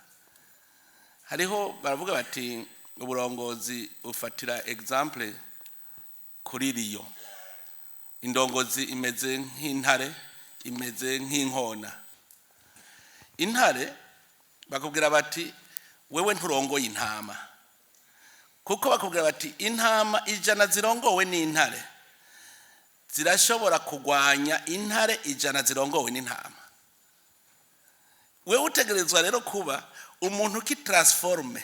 Hariho baravuga bati uburongozi ufatira exemple kuri riyo. Indongozi imeze nk'intare, imeze nk'inkona. Intare Bakubwira bati: "Wewe nturongoye intama", kuko bakubwira bati: "Intama 100 zirongowe n'intare zirashobora kugwanya intare 100 zirongowe n'intama." Wewe utegerezwa rero kuba umuntu qui transforme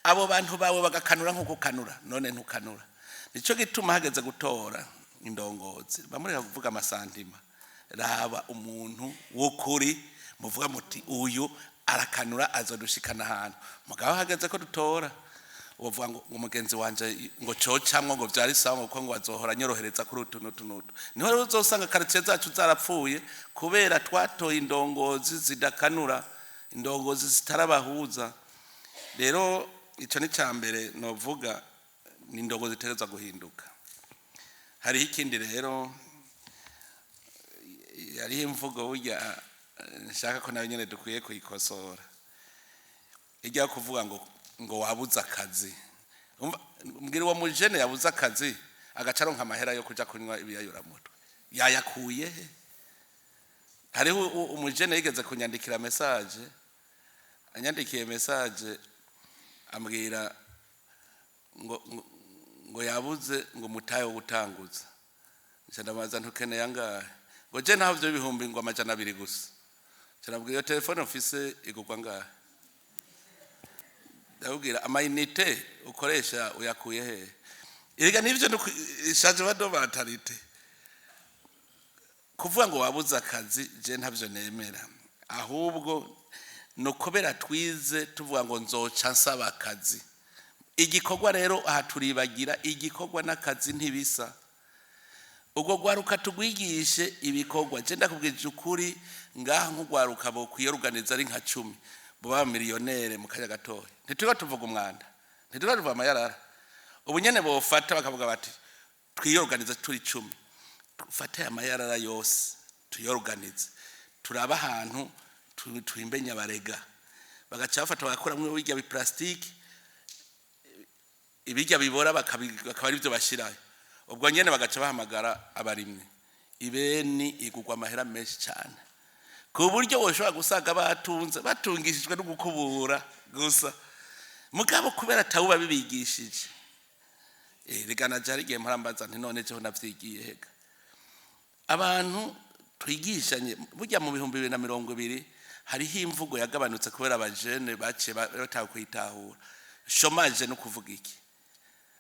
abo bantu bawe, bagakanura nk'uko ukanura. None ntukanura. Nicyo gituma hageze gutora indongozi, bamureka kuvuga ama sentiments. Raba umuntu w'ukuri, muvuga muti: "Uyu arakanura, azodushikana ahantu." Mugabo hageze ko dutora, uvuga ngo mugenzi wanje, ngo cocamwo, ngo vyari sawa, ngo kuko ngo azohora anyorohereza kuri utu n'utu n'utu. Niho rero uzosanga quartier zacu zarapfuye, kubera twatoye indongozi zidakanura, indongozi zitarabahuza. Rero ico ni ca mbere novuga, ni indongozi zitegerezwa guhinduka. Hariho ikindi rero, hariho imvugo burya nshaka ko nayo nyene dukwiye kuyikosora, ijya kuvuga ngo wabuze akazi. Umva, mbwira, uwo mujene yabuze akazi agaca aronka amahera yo kuja kunywa ibiyayuramutwe, yayakuye he? Hariho umujene yigeze kunyandikira message. Anyandikiye message, ambwira ngo yabuze ngo mutahe wo gutanguza. Nca ndamubaza: "Ntukeneye angahe?" Ngo: "Je ntaho vyo bihumbi ngo 200 gusa." Nca ndabwira: "Iyo telefone ufise igurwa angahe?" Ndabwira: "Ama unités ukoresha uyakuye hehe?" Erega nivyo changement de mentalité. Kuvuga ngo wabuze akazi, je ntavyo nemera. Ahubwo ni ukubera twize tuvuga ngo nzoca nsaba akazi. Igikorwa rero aha turibagira, igikorwa n'akazi ntibisa. Ubwo rwaruka tugwigishe ibikorwa. Je ndakubwije ukuri, ngaha nk'urwaruka bokwiyoruganiza ari nka 10, buba millionnaires mu kanya gatoya. Ntituba tuvuga umwanda, ntituba tuvuga amayarara. Ubu nyene bofata bakavuga bati: "Twiyoruganize turi 10, dufate amayarara yose tuyoruganize, turabe ahantu twimbe nyabarega." Bagaca bafata bagakuramwo birya bi plastique, ibirya bibora, bakaba aribyo bashyirayo. Ubwo nyene bagaca bahamagara abarimyi. Ibeni igurwa amahera menshi cyane, ku buryo woshobora gusanga batunze, batungishijwe no gukubura gusa. Mugabo kubera atawuba bibigishije. Rega naje hari igihe mpora nti: "None jeho navyigiye hega?" Abantu twigishanye burya. Mu 2020 hariho imvugo yagabanutse kubera abajene baciye batawe kuyitahura. Chômage no kuvuga iki?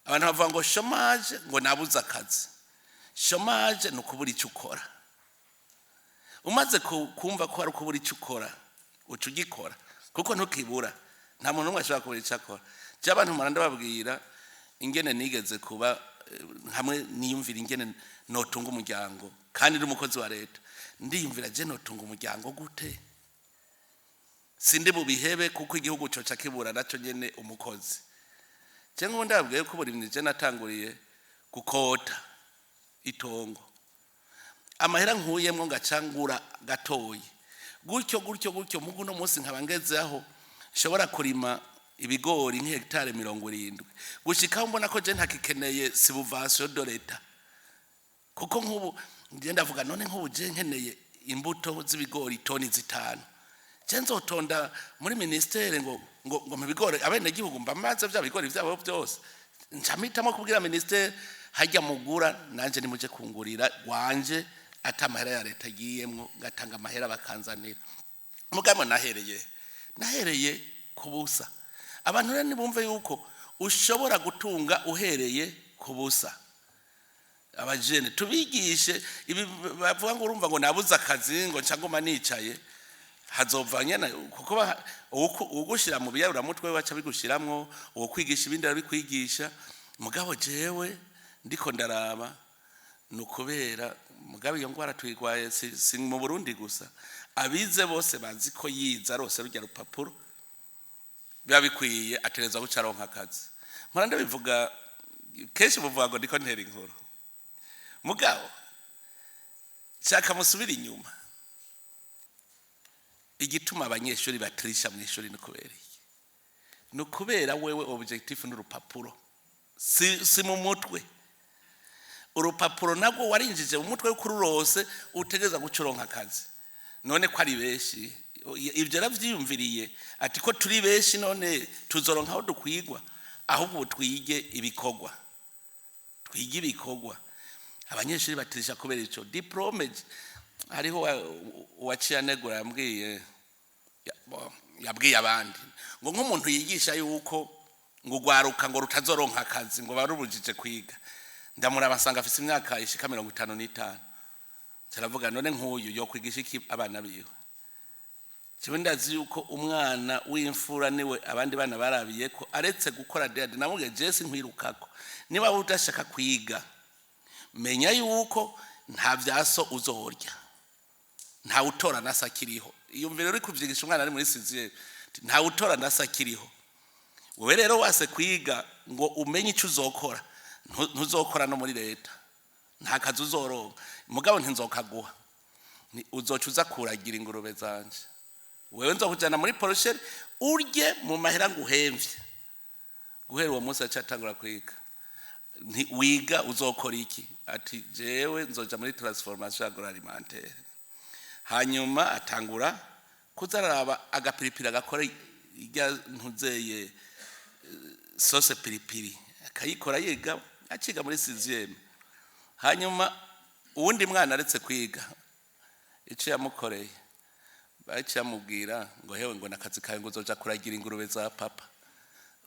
Abantu bavuga ngo chômage, ngo nabuze akazi. Chômage ni ukubura icyo ukora. Umaze kumva ko ari ukubura icyo ukora, uca ugikora, kuko ntukibura. Nta muntu n'umwe ashobora kubura icyo akora. Je abantu mpora ndababwira ingene nigeze kuba hamwe niyumvira ingene notunga umuryango kandi ndi umukozi wa leta. Ndiyumvira: je notunga umuryango gute? Sindi bubihebe, kuko igihugu coca kibura naco nyene umukozi. Je nk'ubu ndababwiye ko uburimyi, je natanguriye gukota itongo, amahera nkuyemwo ngaca ngura gatoyi, gutyo gutyo gutyo. Mugu uno munsi nkaba ngeze aho nshobora kurima ibigori nk'hegitare 70, gushikaho mbona ko je ntakikeneye subvention de l'État. Kuko nk'ubu ngiye ndavuga: none nk'ubu je nkeneye imbuto z'ibigori toni 5, je nzotonda muri ministère ngo mu bigori abenegihugu mbamaze vya bigori vyabo byose? Nca mpitamo kubwira ministère: "Hajya mugura, nanje nimuje kungurira wanje, ata amahera ya leta agiyemwo." Ngatanga amahera bakanzanira. Mugabo nahereye ku busa. Abantu rero nibumve yuko ushobora gutunga uhereye ku busa. Abajene tubigishe ibi bavuga ngo urumva ngo nabuze akazi, ngo nca nguma nicaye, hazova nyene, kuko ugushira mu biyaruramutwe baca bigushiramwo, uwo kwigisha ibindi arabikwigisha. Mugabo jewe ndiko ndaraba, ni ukubera mugabo iyo ngwara tuyigwaye si mu Burundi gusa. Abize bose bazi ko yiza rose rujya rupapuro biba bikwiye, ategerezwa guca aronka akazi. Mpora ndabivuga kenshi, muvuga ngo ndiko ntera inkuru. Mugabo shaka musubire inyuma, igituma abanyeshuri batirisha mu ishuri ni kubera iki? Ni ukubera wewe objectif n'urupapuro, si mu mutwe. Urupapuro nabwo warinjije mu mutwe w'uko ururose utegereza guca uronka akazi. None ko ari benshi Ibyo yaravyiyumviriye, ati ko turi benshi none tuzoronka aho dukwigwa. Ahubwo ubu twige ibikorwa, twige ibikorwa. Abanyeshuri batirisha kubera ico diplôme. Hariho uwaciye anegura, yambwiye yabwiye abandi ngo nk'umuntu yigisha yuko ngo ugwaruka ngo rutazoronka akazi, ngo barubujije kwiga. Ndamuraba nsanga afise imyaka ishika 55. Caravuga, none nk'uyu yo kwigisha iki abana biwe? Jewe ndazi yuko umwana w'imfura niwe abandi bana barabiye ko aretse gukora dede. Namubwiye, je sinkwirukako, niba udashaka kwiga menya yuko nta vyaso uzorya, nta utora nasa akiriho. Iyumvire uri kuvyigisha umwana ari muri sixième, nta utora nasa akiriho. Wewe rero wase kwiga ngo umenye icyo uzokora, ntuzokora no muri leta, nta kazi uzoronka. Mugabo ntinzokaguha. Uzoca uza kuragira ingurube zanje. Wewe nzokujana muri porcherie urye mu mahera nguhemvye. Guhera uwo munsi acatangura kwiga. Nti wiga uzokora iki? Ati jewe nzoja muri transformation agroalimentaire. Hanyuma atangura kuza araraba agapiripiri, agakora irya ntuzeye sauce piripiri, akayikora yiga, akiga muri sixième. Hanyuma uwundi mwana aretse kwiga, icyo yamukoreye, baciye amubwira ngo hewe, ngo nakazi kawe, ngo uzoja kuragira ingurube za papa.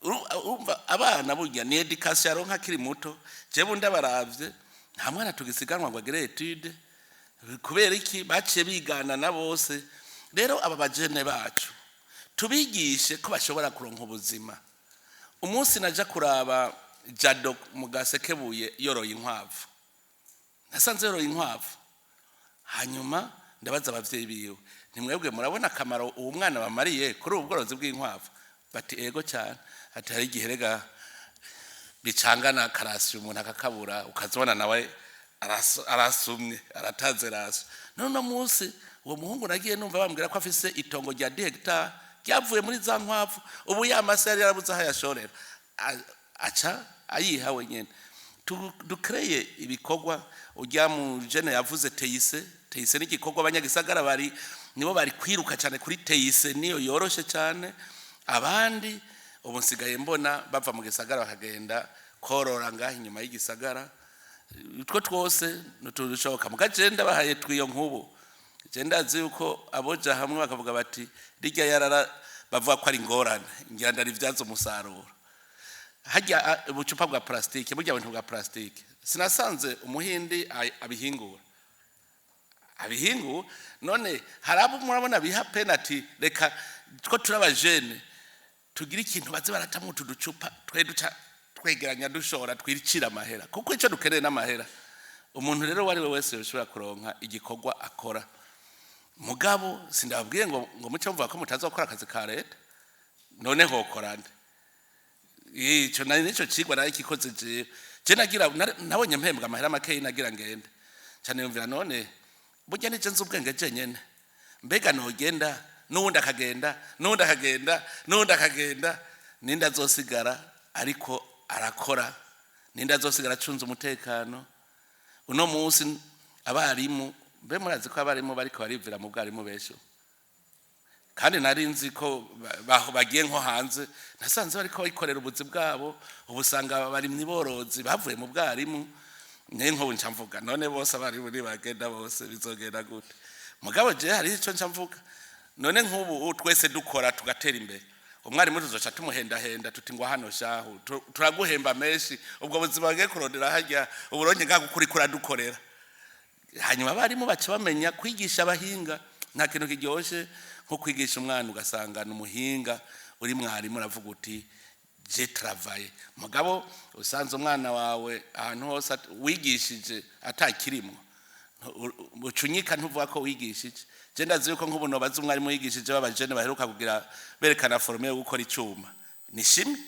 Urumva abana burya ni éducation yaronka akiri muto. Jewe ndabaravye, nta mwana tugisiganwa ngo agire étude. Kubera iki? Baciye bigana na bose. Rero aba bajene bacu tubigishe ko bashobora kuronka ubuzima. Umunsi naja kuraba Jado mu Gasekebuye yoroye inkwavu, nasanze yoroye inkwavu. Hanyuma ndabaza abavyeyi biwe, ntimwebwe murabona akamaro uwo mwana bamariye kuri ubu bworozi bw'inkwavu? Bati ego cyane. Ati hari igihe rega bicangana karasi, umuntu akakabura, ukazibona nawe arasumye, aratanze raso. None uno munsi uwo muhungu nagiye numva bambwira ko afise itongo rya 10 hectares ryavuye muri za nkwavu. Ubu ya mase yari yarabuze aho ayashorera, aca ayiha wenyene. Dukreye ibikorwa. Ujya mu jene yavuze TIC. TIC ni igikorwa abanyagisagara bari nibo bari kwiruka cyane kuri TIC, niyo yoroshe cyane. Abandi ubu nsigaye mbona bava mu gisagara bakagenda korora ngaho inyuma y'igisagara. Utwo twose ntutushoboka. Muga je ndabahaye twiyo nk'ubu, je ndazi yuko aboja hamwe bakavuga bati rijya yarara bavuga ko ari ingorane, ngira ndarivyaza umusaruro. Hajya ubucupa bwa plastique, burya buntu bwa plastique, sinasanze umuhindi abihingura abihingura. None hari abo murabona biha penalty? Reka two turaba jene tugira ikintu baze baratamwo utu ducupa twe duca twegeranya, dushora, twicira amahera, kuko icyo dukeneye n'amahera. Umuntu rero uwo ari we wese yoshobora kuronka igikorwa akora. Mugabo sindababwiye ngo muce muvuga ko mutazokora akazi ka leta. None hokora nde? Ico nari nico cigwa nari kikoze jewe. Je nagira nabonye mpembwa amahera makeyi, nagira ngende cyane. Yumvira, none burya nije nzi ubwenge jenyene? Mbega nogenda, n'uwundi akagenda, n'uwundi akagenda, n'uwundi akagenda, ninde azosigara ariko arakora? Ninde azosigara acunze umutekano? Uno munsi abarimu, mbe murazi ko abarimu bariko barivira mu bwarimu benshi? Kandi nari nzi ko bagiye nko hanze, nasanze bariko bayikorera ubuzi bwabo. Ubu usanga abarimyi borozi bavuye mu bwarimu. Niyo nkubu nca mvuga, none bose abarimu nibagenda bose bizogenda gute? Mugabo je hariho ico nca mvuga, none nk'ubu twese dukora tugatera imbere, umwarimu tuzoca tumuhendahenda tuti ngo hano shahu turaguhemba menshi, ubwo buzima bagiye kurondera harya uburonke ngaho kuri kuradukorera. Hanyuma abarimu baca bamenya kwigisha abahinga. Nta kintu kiryoshe nko kwigisha umwana ugasanga ni umuhinga. Uri mwarimu uravuga uti je travaille. Mugabo usanze umwana wawe ahantu hose wigishije atakirimwo, ucunyika, ntuvuga ko wigishije. Je ndazi yuko nk'ubu nobaza umwarimu yigishije b'abajene baheruka kugira berekana forme yo gukora icuma ni shimwe.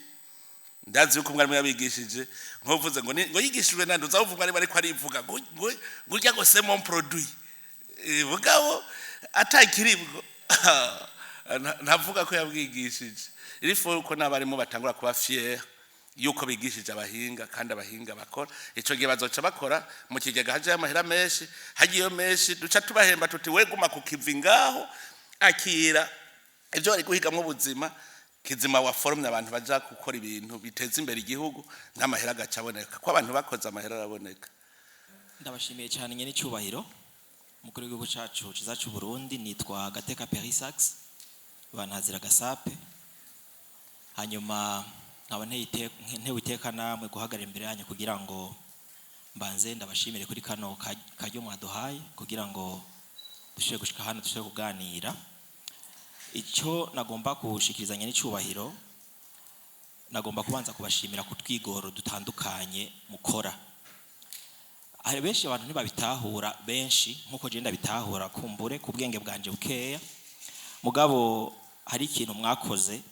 Ndazi yuko umwarimu yabigishije, nkuvuze ngo ngo yigishijwe nande, uzavuga umwarimu ariko arivuga ngo urya ngo c'est mon produit. Mugabo atakiribwo ntavuga ko yabwigishije. Il faut ko n'abarimu batangura kuba fier yuko bigishije abahinga, kandi abahinga bakora. Ico gihe bazoca bakora mu kigega, hajayo amahera menshi. Hagiyeyo menshi, duca tubahemba tuti we guma ku kivi ngaho. Akira ibyo bari guhigamwo ubuzima kizima, waforomye abantu baja gukora ibintu biteza imbere igihugu, n'amahera agaca aboneka, ko abantu bakoze amahera araboneka. Ndabashimiye cyane, nyene icyubahiro umukuru w'igihugu cacu ciza cy'u Burundi. Nitwa Gateka Perisax, bantazira Gasape. Hanyuma nkaba ntewe iteka namwe guhagarara imbere yanyu kugira ngo mbanze ndabashimire kuri kano karyo mwaduhaye kugira ngo dushobore gushika hano, dushobore kuganira. Icyo nagomba gushikirizanya n'icyubahiro, nagomba kubanza kubashimira ku twigoro dutandukanye mukora. Hari benshi, abantu ntibabitahura benshi nkuko je ndabitahura, kumbure ku bwenge bwanje bukeya. Mugabo hari ikintu mwakoze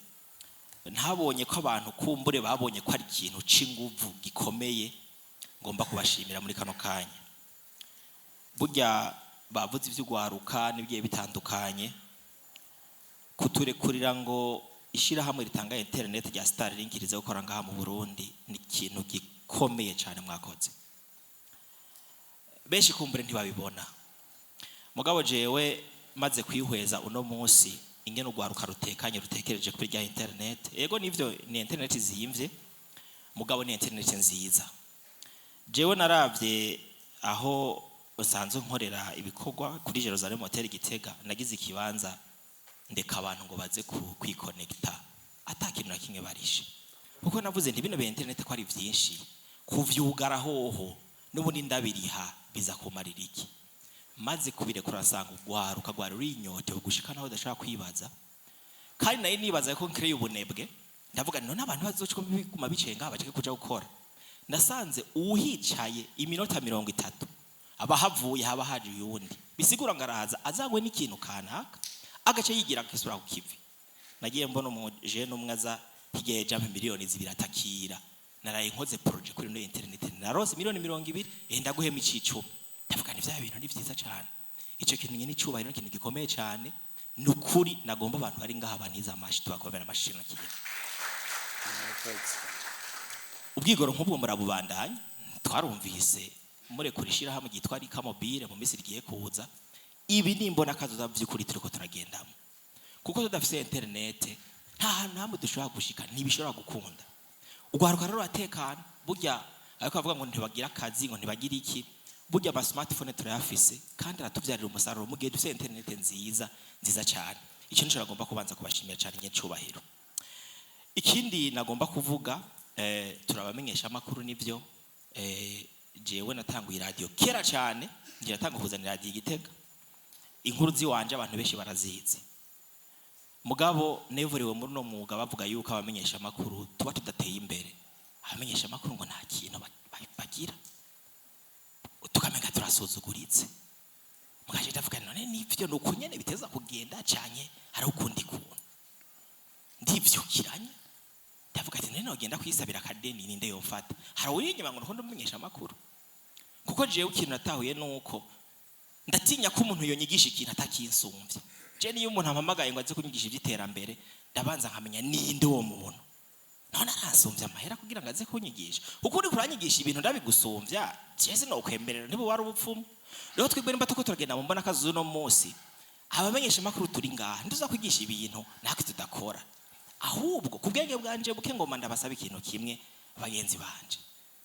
ntabonye ko abantu kumbure babonye ko ari ikintu c'inguvu gikomeye, ngomba kubashimira muri kano kanya. Burya bavuze ivy'ugwaruka n'ibigiye bitandukanye, kuturekurira ngo ishirahamwe ritanga internet rya Starlink rize gukora ngaha mu Burundi ni ikintu gikomeye cyane mwakoze. Benshi kumbure ntibabibona, mugabo jewe maze kwihweza uno munsi ingene urwaruka rutekanye, rutekereje kuri rya internet. Ego nivyo, ni internet ziyimvye, mugabo ni internet nziza. Jewe naravye aho nsanzwe nkorera ibikorwa kuri Jerusalem Hotel Gitega, nagize ikibanza ndeka abantu ngo baze kwikonekita ata kintu na kimwe barishe, kuko navuze nti bino bya internet ko ari vyinshi, kuvyugara hoho n'ubundi ndabiriha, biza kumarira iki? Maze kubirekura asanga urwaruka rwari rurinyotewe gushika naho udashobora kwibaza. Kandi nayo nibaza ko nkereye ubunebwe, ndavuga nti none abantu bazoca biguma bicaye ngaha baceke kuja gukora. Nasanze uhicaye iminota 30 aba havuye, haba haje uyundi, bisigura ngo araza azanywe n'ikintu kanaka, agaca yigira akisura ku kivi. Nagiye mbona umujene umwe aza hirya yeje ampa miliyoni 2, atakira naraye nkoze projet kuri ino internet, narose miliyoni 20, ndaguhema icicumi. Ndavuga ni vya bintu ni vyiza cyane. Ico kintu nyine icubahiro ni ikintu gikomeye cyane. Ni ukuri nagomba abantu bari ngaha bantiza amashi, tubakomera amashi na kintu. Ubwigoro nk'ubwo murabubandanya. Twarumvise murekura ishyirahamwe ryitwa Rika Mobile mu minsi rigiye kuza. Ibi ni imbona kazoza by'ukuri turiko turagendamo, kuko tudafise internet nta hantu hamwe dushobora gushika, ntibishobora gukunda. Urwaruka rero ruratekana burya, ariko bavuga ngo ntibagira akazi, ngo ntibagira iki. Burya ama smartphone turayafise kandi aratuvyarira umusaruro mu gihe dufise internet nziza nziza cyane. Icyo nico nagomba kubanza kubashimira cyane, nyecubahiro. Ikindi nagomba kuvuga, turabamenyesha amakuru nivyo. Jewe natanguye radio kera cyane, ngira natanga kuzana radio Igitega. Inkuru ziwanje abantu benshi barazizi, mugabo nevuriwe muri no mwuga bavuga yuko abamenyesha amakuru tuba tudateye imbere, abamenyesha amakuru ngo nta kintu bagira, tukamenga turasuzuguritse. Mugaje ndavuga none nivyo, ni uko nyene biteza kugenda canye hari ukundi kuntu? Ndivyukiranye ndavuga ati none nogenda kwisabira akadeni, ninde yomfata? Hari uri inyuma ngo nkondo mumenyesha amakuru? Kuko jewe ikintu natahuye nuko ndatinya ko umuntu yonyigisha ikintu atakinsumvye. Je niyo umuntu ampamagaye ngo aze kunyigisha ivy'iterambere, ndabanza nkamenya ninde uwo muntu, none aransumvya amahera kugira ngo aze kunyigisha? Kuko uriko uranyigisha ibintu ndabigusumvya, je sinokwemerera, ntibu wari ubupfumu. Rero twebwe nimba tuko turagenda mu mbona kazi uno munsi, abamenyesha amakuru turi ngaha ntituza kwigisha ibintu natwe tudakora. Ahubwo ku bwenge bwanje buke ngoma ndabasaba ikintu kimwe, bagenzi banje: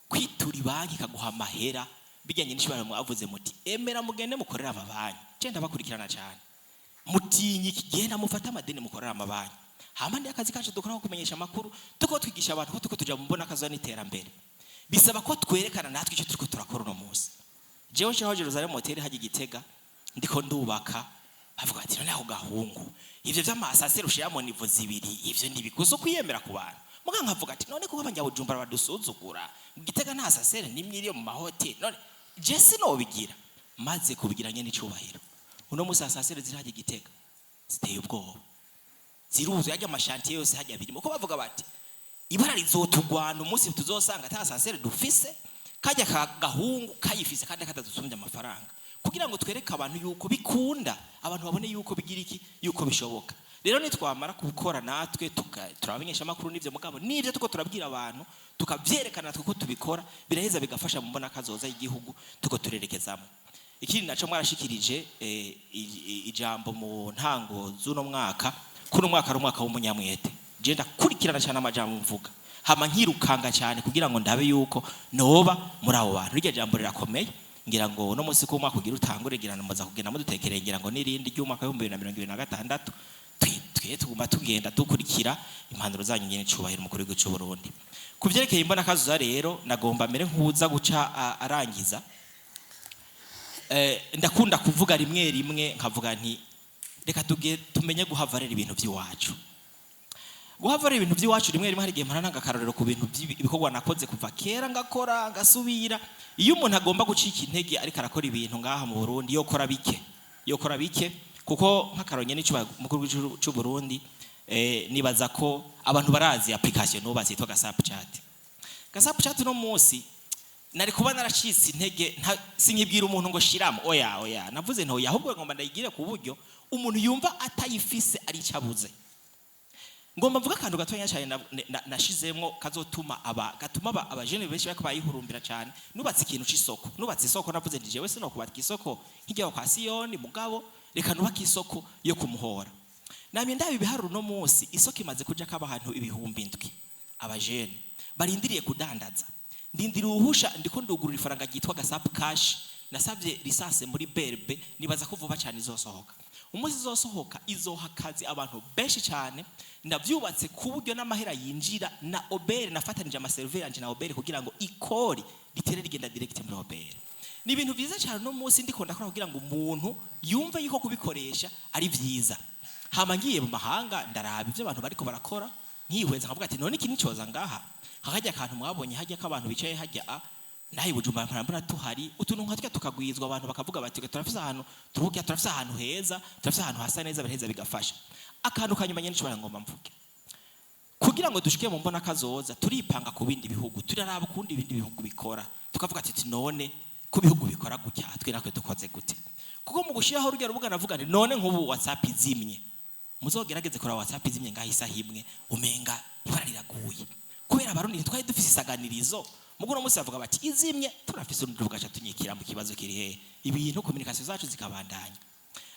kwitura banki ikaguha amahera bijyanye n'ishobora. Mwavuze muti emera mugende mukorere amabanki, je ndabakurikirana cyane. Mutinye ikigenda mufate amadeni mukorere amabanki. Hama ndi akazi kacu dukora ko kumenyesha amakuru, tuko twigisha abantu ko tuko tuja mu mbona kazoza n'iterambere, bisaba ko twerekana natwe icyo turiko turakora uno munsi. Jewe nshaho Jerusalem Hotel hajya Igitega, ndiko ndubaka, bavuga ati none ako gahungu ivyo vy'amasasero ushiramo niveau zibiri, ivyo ntibikuze kwiyemera ku bantu. Muga nkavuga ati none kuko abanyabujumbura badusuzugura, mu Gitega nta ascenseur nimwe iri mu mahoteli, none je sinobigira? Maze kubigira nyene icubahiro, uno musi ascenseur ziri hajya Igitega ziteye ubwoba, ziruzuye hajya, ama chantier yose hajya birimo, ko bavuga bati ibara rizotugwana umunsi tuzosanga ata ascenseur dufise, kajya ka gahungu kayifise kandi katadusumbye amafaranga. Kugira ngo twereke abantu yuko bikunda, abantu babone yuko bigira iki, yuko bishoboka. Rero nitwamara gukora natwe turabamenyesha amakuru n'ivyo, mugabo n'ivyo tuko turabwira abantu tukavyerekana natwe ko tubikora, biraheza bigafasha mu mbona kazoza y'igihugu tuko turerekezamo. Ikindi naco, mwarashikirije ijambo mu ntango z'uno mwaka, kuno mwaka ari umwaka w'umunyamwete. Je ndakurikirana cyane amajambo mvuga, hama nkirukanga cyane kugira ngo ndabe yuko noba muri abo bantu. Iryo jambo rirakomeye. Ngira ngo uno munsi ko umwaka ugira utangure, ngira ngo muza kugenda mudutekereye, ngira ngo n'irindi ry'umwaka w'2026. Twe tuguma tugenda dukurikira impanuro zanyu, nyene icubahiro umukuru w'igihugu c'u Burundi. Ku vyerekeye imbonakazoza rero, nagomba mbere nkuza guca arangiza. Ndakunda kuvuga rimwe rimwe nkavuga nti reka tuge tumenye guha valeur ibintu by'iwacu, guha valeur ibintu by'iwacu. Rimwe rimwe hari igihe mpora ntanga akarorero ku bintu ibikorwa nakoze kuva kera, ngakora ngasubira. Iyo umuntu agomba gucika intege ariko arakora ibintu ngaha mu Burundi, yokora bike, yokora bike, kuko nk'akaronye n'icubahiro mukuru w'igihugu c'u Burundi, nibaza ko abantu barazi application nubazi yitwa Gasap Chat. Gasap Chat no munsi nari kuba naracitse intege, sinkibwira umuntu ngo shiramo. Oya, oya, navuze ntoya, ahubwo ngomba ndayigire ku buryo umuntu yumva atayifise ari icyo abuze. Ngomba mvuga akantu gatonya cyane nashizemwo kazotuma aba gatuma abajene benshi bariko bayihurumbira cyane. Nubatse ikintu c'isoko, nubatse isoko. Navuze nti jewe sinokubaka isoko nk'ijya kwa Siyoni, mugabo reka nubake isoko yo kumuhora. Namye ndaba ibiharuro, uno munsi isoko imaze kujako abantu 7,000, abajene barindiriye kudandaza. Ndindiriye uruhusha, ndiko ndugurura ifaranga ryitwa Gasapu Cash. Nasabye licence muri BRB, nibaza ko vuba cyane izosohoka. Umunsi izosohoka izoha akazi abantu benshi cyane. Ndavyubatse ku buryo n'amahera yinjira na OBR, nafatanije ama serveur yanje na OBR kugira ngo ikori ritere rigenda direct muri OBR. Ni ibintu byiza cyane. Uno munsi ndiko ndakora kugira ngo umuntu yumve yuko kubikoresha ari byiza. Hama ngiye mu mahanga, ndaraba ibyo abantu bariko barakora, nkihweza nkavuga ati none iki nicoza ngaha hakajya akantu mwabonye hajya ko abantu bicaye hajya a naho i Bujumbura mpora mbona tuhari utuntu nka twa tukagwizwa, abantu bakavuga bati turafise ahantu turuhukira, turafise ahantu heza, turafise ahantu hasa neza. Biraheza bigafasha. Akantu kanyuma nyene nshobora ngomba mvuge, kugira ngo dushike mu mbona kazoza, turipanga ku bindi bihugu, turaraba ukundi ibindi bihugu bikora, tukavuga ati none ku bihugu bikora gutya, twe natwe dukoze gute? Kuko mu gushyiraho rujya rubuga navuga nti none nk'ubu WhatsApp izimye, muzogerageze kuraba WhatsApp izimye ngaho isaha imwe, umenga ibara riraguye, kubera Abarundi ntitwari dufise isaganirizo. Mugo uno munsi bavuga bati izimye, turafise urundi rubuga ca tunyikira mu kibazo kiri hehe, ibintu communication zacu zikabandanya.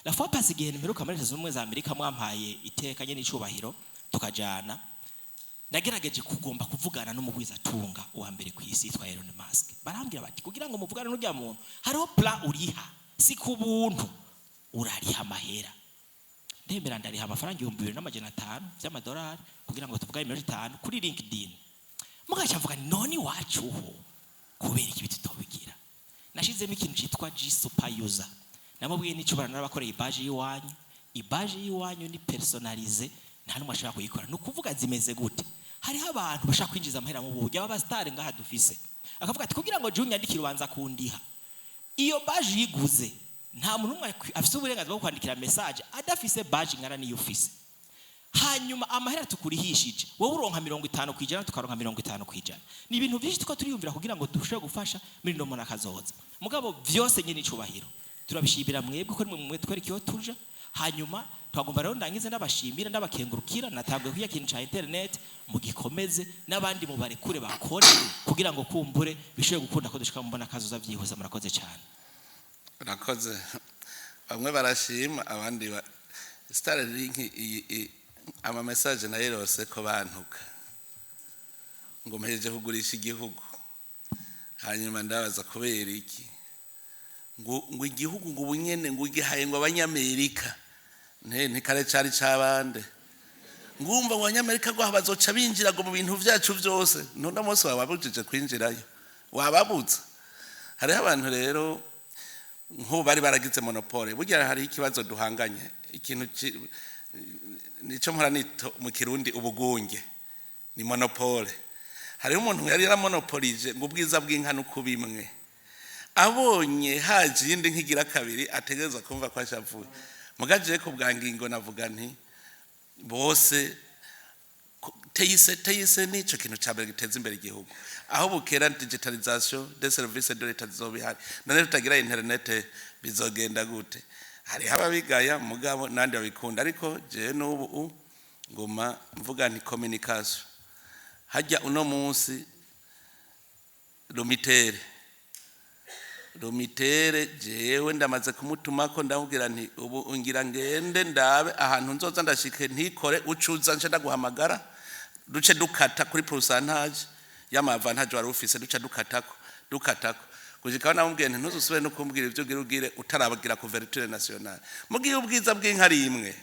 La fois passée, igihe mperuka muri Leta Zunze Ubumwe za Amerika, mwampaye iteka nyene icubahiro tukajana, nagerageje kugomba kuvugana n'umugwizatunga wa mbere ku isi yitwa Elon Musk. Barambwira bati kugira ngo muvugane n'urya muntu hariho plan uriha, si ku buntu, urariha amahera. Ndemera, ndariha amafaranga 2500 by'amadolari kugira ngo tuvugane iminota 5 kuri LinkedIn. Mugaca mvuga nti none iwacu ho kubera iki tutobigira? Nashizemo ikintu cyitwa G Super User. Namubwiye n'icyo narabakoreye ibaje y'iwanyu. Ibaje y'iwanyu ni personnalisé, nta n'umwe ashobora kuyikora. Ni ukuvuga zimeze gute? Hariho abantu bashaka kwinjiza amahera mu buryo aba star ngaha dufise, akavuga ati kugira ngo Junior yandikire ubanza kundiha. Iyo baje yiguze, nta muntu umwe afise uburenganzira bwo kwandikira message adafise badge ingana n'iyo ufise. Hanyuma amahera tukurihishije, wowe uronka 50%, tukaronka 50%. Ni ibintu byinshi tuko turiyumvira kugira ngo dushobore gufasha muri ino mbona kazoza. Mugabo vyose nyine icubahiro turabishimira mwebwe ko nimwe mwe twereka iyo tuja. Hanyuma twagomba rero ndangize ndabashimira, ndabakengurukira. Natanguye kwiya kintu ca internet, mugikomeze n'abandi mubarekure bakore kugira ngo kumbure bishobore gukunda ko dushika mu mbona kazoza vyihuza. Murakoze cyane. Urakoze. Bamwe barashima, abandi ba Starlink iyi ama message nayirose ko bantuka ngo mpejeje kugurisha igihugu. Hanyuma ndabaza kubera iki, ngo igihugu ngo ubunyene ngo ugihaye ngo Abanyamerika, nte ntikare cari cabande, ngumva ngo Abanyamerika ngo bazoca binjira ngo mu bintu vyacu vyose. None munsi wababujije kwinjirayo, wababuza. Hariho abantu rero nk'ubu bari baragize monopole. Burya hariho ikibazo duhanganye, ikintu nico mpora nito mu Kirundi ubugunge ni monopole. Hariho umuntu yari yaramonopolije ngo ubwiza bw'inka n'ukubimwe, abonye haje iyindi nkigira kabiri ategereza kumva ko ashavuye. Mugaje ku bwa ngingo navuga nti bose teyise teyise nico kintu ca mbere giteza imbere igihugu. Aho bukera digitalisation des services de l'État zizoba ihari. None tutagira internet bizogenda gute? Hariho ababigaya, mugabo nandi babikunda. Ariko jewe n'ubu nguma mvuga nti communication hajya uno munsi Lumitel. Lumitel jewe ndamaze kumutumako, ndamubwira nti ubu ngira ngende ndabe ahantu nzoza ndashike ntikore, ucuza nce ndaguhamagara, duce dukata kuri pourcentage y'ama avantage wari ufise, duca dukatako dukatako gushikaho. Namubwiye nti ntuzusubire no kumbwira ivyo ugira ugire utarabagira couverture nationale. Mugiye ubwiza bw'inka ari imwe,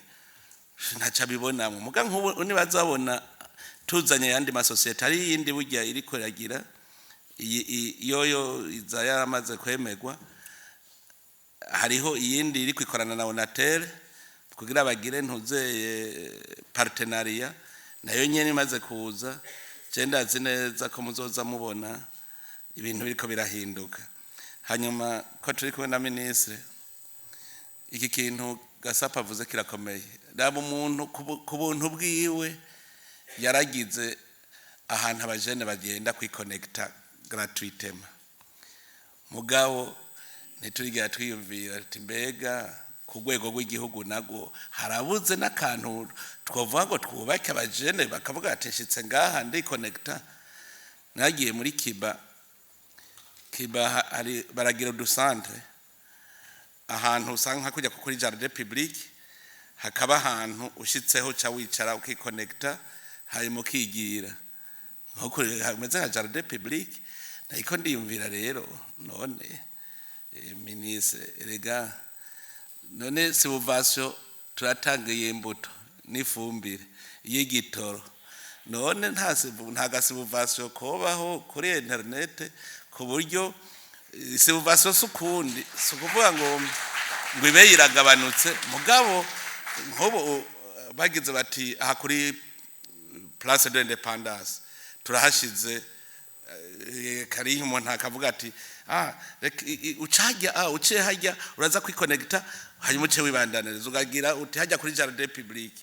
ntaca abibonamo. Muga nk'ubu nibazabona tuzanye ayandi masosiyete, hari iyindi burya iriko iragira yoyo iza yaramaze kwemerwa. Hariho iyindi iri kwikorana na Onatel kugira bagire ntuzeye partenariat, nayo nyene imaze kuza, je ndazi neza ko muzoza mubona ibintu biriko birahinduka. Hanyuma ko turi kumwe na ministre, iki kintu Gasapa avuze kirakomeye. Raba umuntu ku buntu bwiwe yaragize ahantu abajene bagenda kwikonekita gratuitement, mugabo ntiturigera twiyumvira ati mbega ku rwego rw'igihugu nagwo harabuze n'akantu twovuga ngo twubake, abajene bakavuga ati nshitse ngaha ndikonekita. Nagiye muri Kiba, Kiba hari baragira udu centre ahantu usanga nka kujya kuri jardin public, hakaba ahantu ushitseho uca wicara ukikonekita, hanyuma ukigira nko kuri hameze nka jardin public. Ariko ndiyumvira rero none ministre, erega none subvention turatangiye imbuto n'ifumbire y'igitoro, none nta ga subvention kobaho kuri internet, ku buryo subvention si ukundi, si ukuvuga ngo ibe iragabanutse, mugabo nk'ubu bagize bati aha kuri Place de l'Indépendance turahashize kariya, umuntu akavuga ati ah reka ucajya, ah uciye hajya uraza kwikonekita, hanyuma uce wibandaniriza ukagira uti hajya kuri jardin public.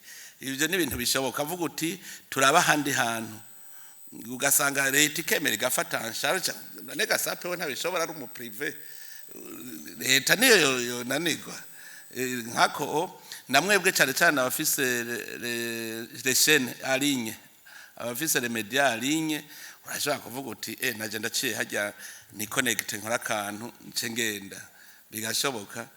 Ibyo ni ibintu bishoboka. Avuga uti turaba ahandi hantu, ugasanga leta ikemera igafata en charge. None Gasape we ntabishobora, ari umu privé, leta niyo yonanirwa. Nkako namwebwe cyane cyane abafise les chaînes en ligne, abafise les médias en ligne, urashobora kuvuga uti naje ndaciye hajya ni connect, nkora akantu nce ngenda, bigashoboka.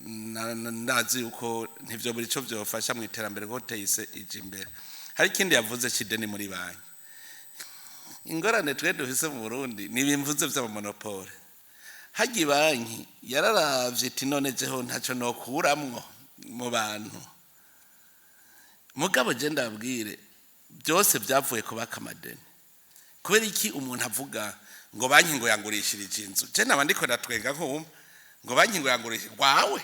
Ndazi yuko ntivyo buri cyo vyofasha mu iterambere ko teyise ije imbere. Hari ikindi yavuze c'ideni muri banki. Ingorane twe dufise mu Burundi ni ibimvuze vy'ama monopole. Hajya banki yararavye iti none jeho ntaco nokuramwo mu bantu. Mugabo je ndabwire, byose byavuye kubaka amadeni. Kubera iki umuntu avuga ngo banki ngo yangurishirije inzu? Je naba ndiko ndatwenga nkumva ngo banki ngo yangurishije wawe.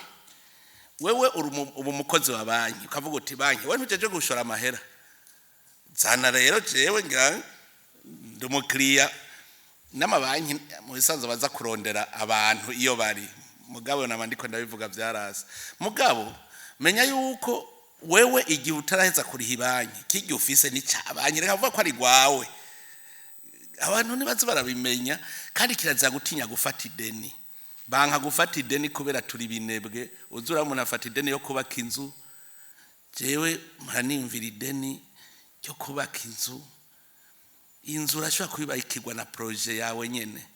Wewe uri ubu umukozi wa banki, ukavuga uti banki we ntujeje gushora amahera, zana rero jewe ngira ndi umukiriya. N'amabanki mu bisanzwe baza kurondera abantu iyo bari. Mugabo naba ndiko ndabivuga byarasa. Mugabo menya yuko wewe igihe utaraheza kuriha ibanki, kijya ufise ni ca banki, reka kuvuga ko ari gwawe. Abantu ntibazi barabimenya. Kandi kirazira gutinya gufata ideni. Banka gufata ideni kubera turi binebwe. Uzura umuntu afata ideni yo kubaka inzu. Jewe muranimvira ideni ryo kubaka inzu. Inzu urashobora kuyubakirwa na projet yawe nyene.